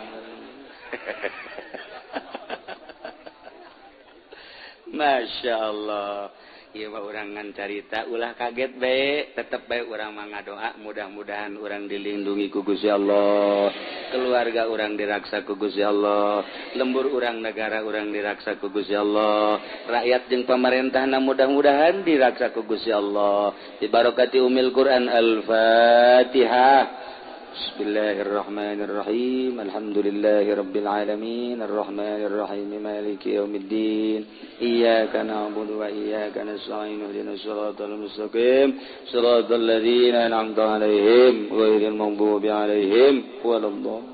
Masya Allah. Ieu mah urang ngan carita, ulah kaget bae, tetep bae urang mah ngadoa mudah-mudahan urang dilindungi ku Gusti Allah, keluarga urang diraksa ku Gusti Allah, lembur urang, negara urang diraksa ku Gusti Allah, rakyat jeung pamarentahna mudah-mudahan diraksa ku Gusti Allah. Bibarokati umil Quran, Al-Fatihah. Bismillahirrahmanirrahim. Alhamdulillahirabbil alamin arrahmanirrahim maliki yaumiddin. Iyyaka na'budu wa iyyaka nasta'in ihdinas siratal mustaqim siratal ladzina an'amta 'alaihim ghairil maghdubi 'alaihim waladdallin.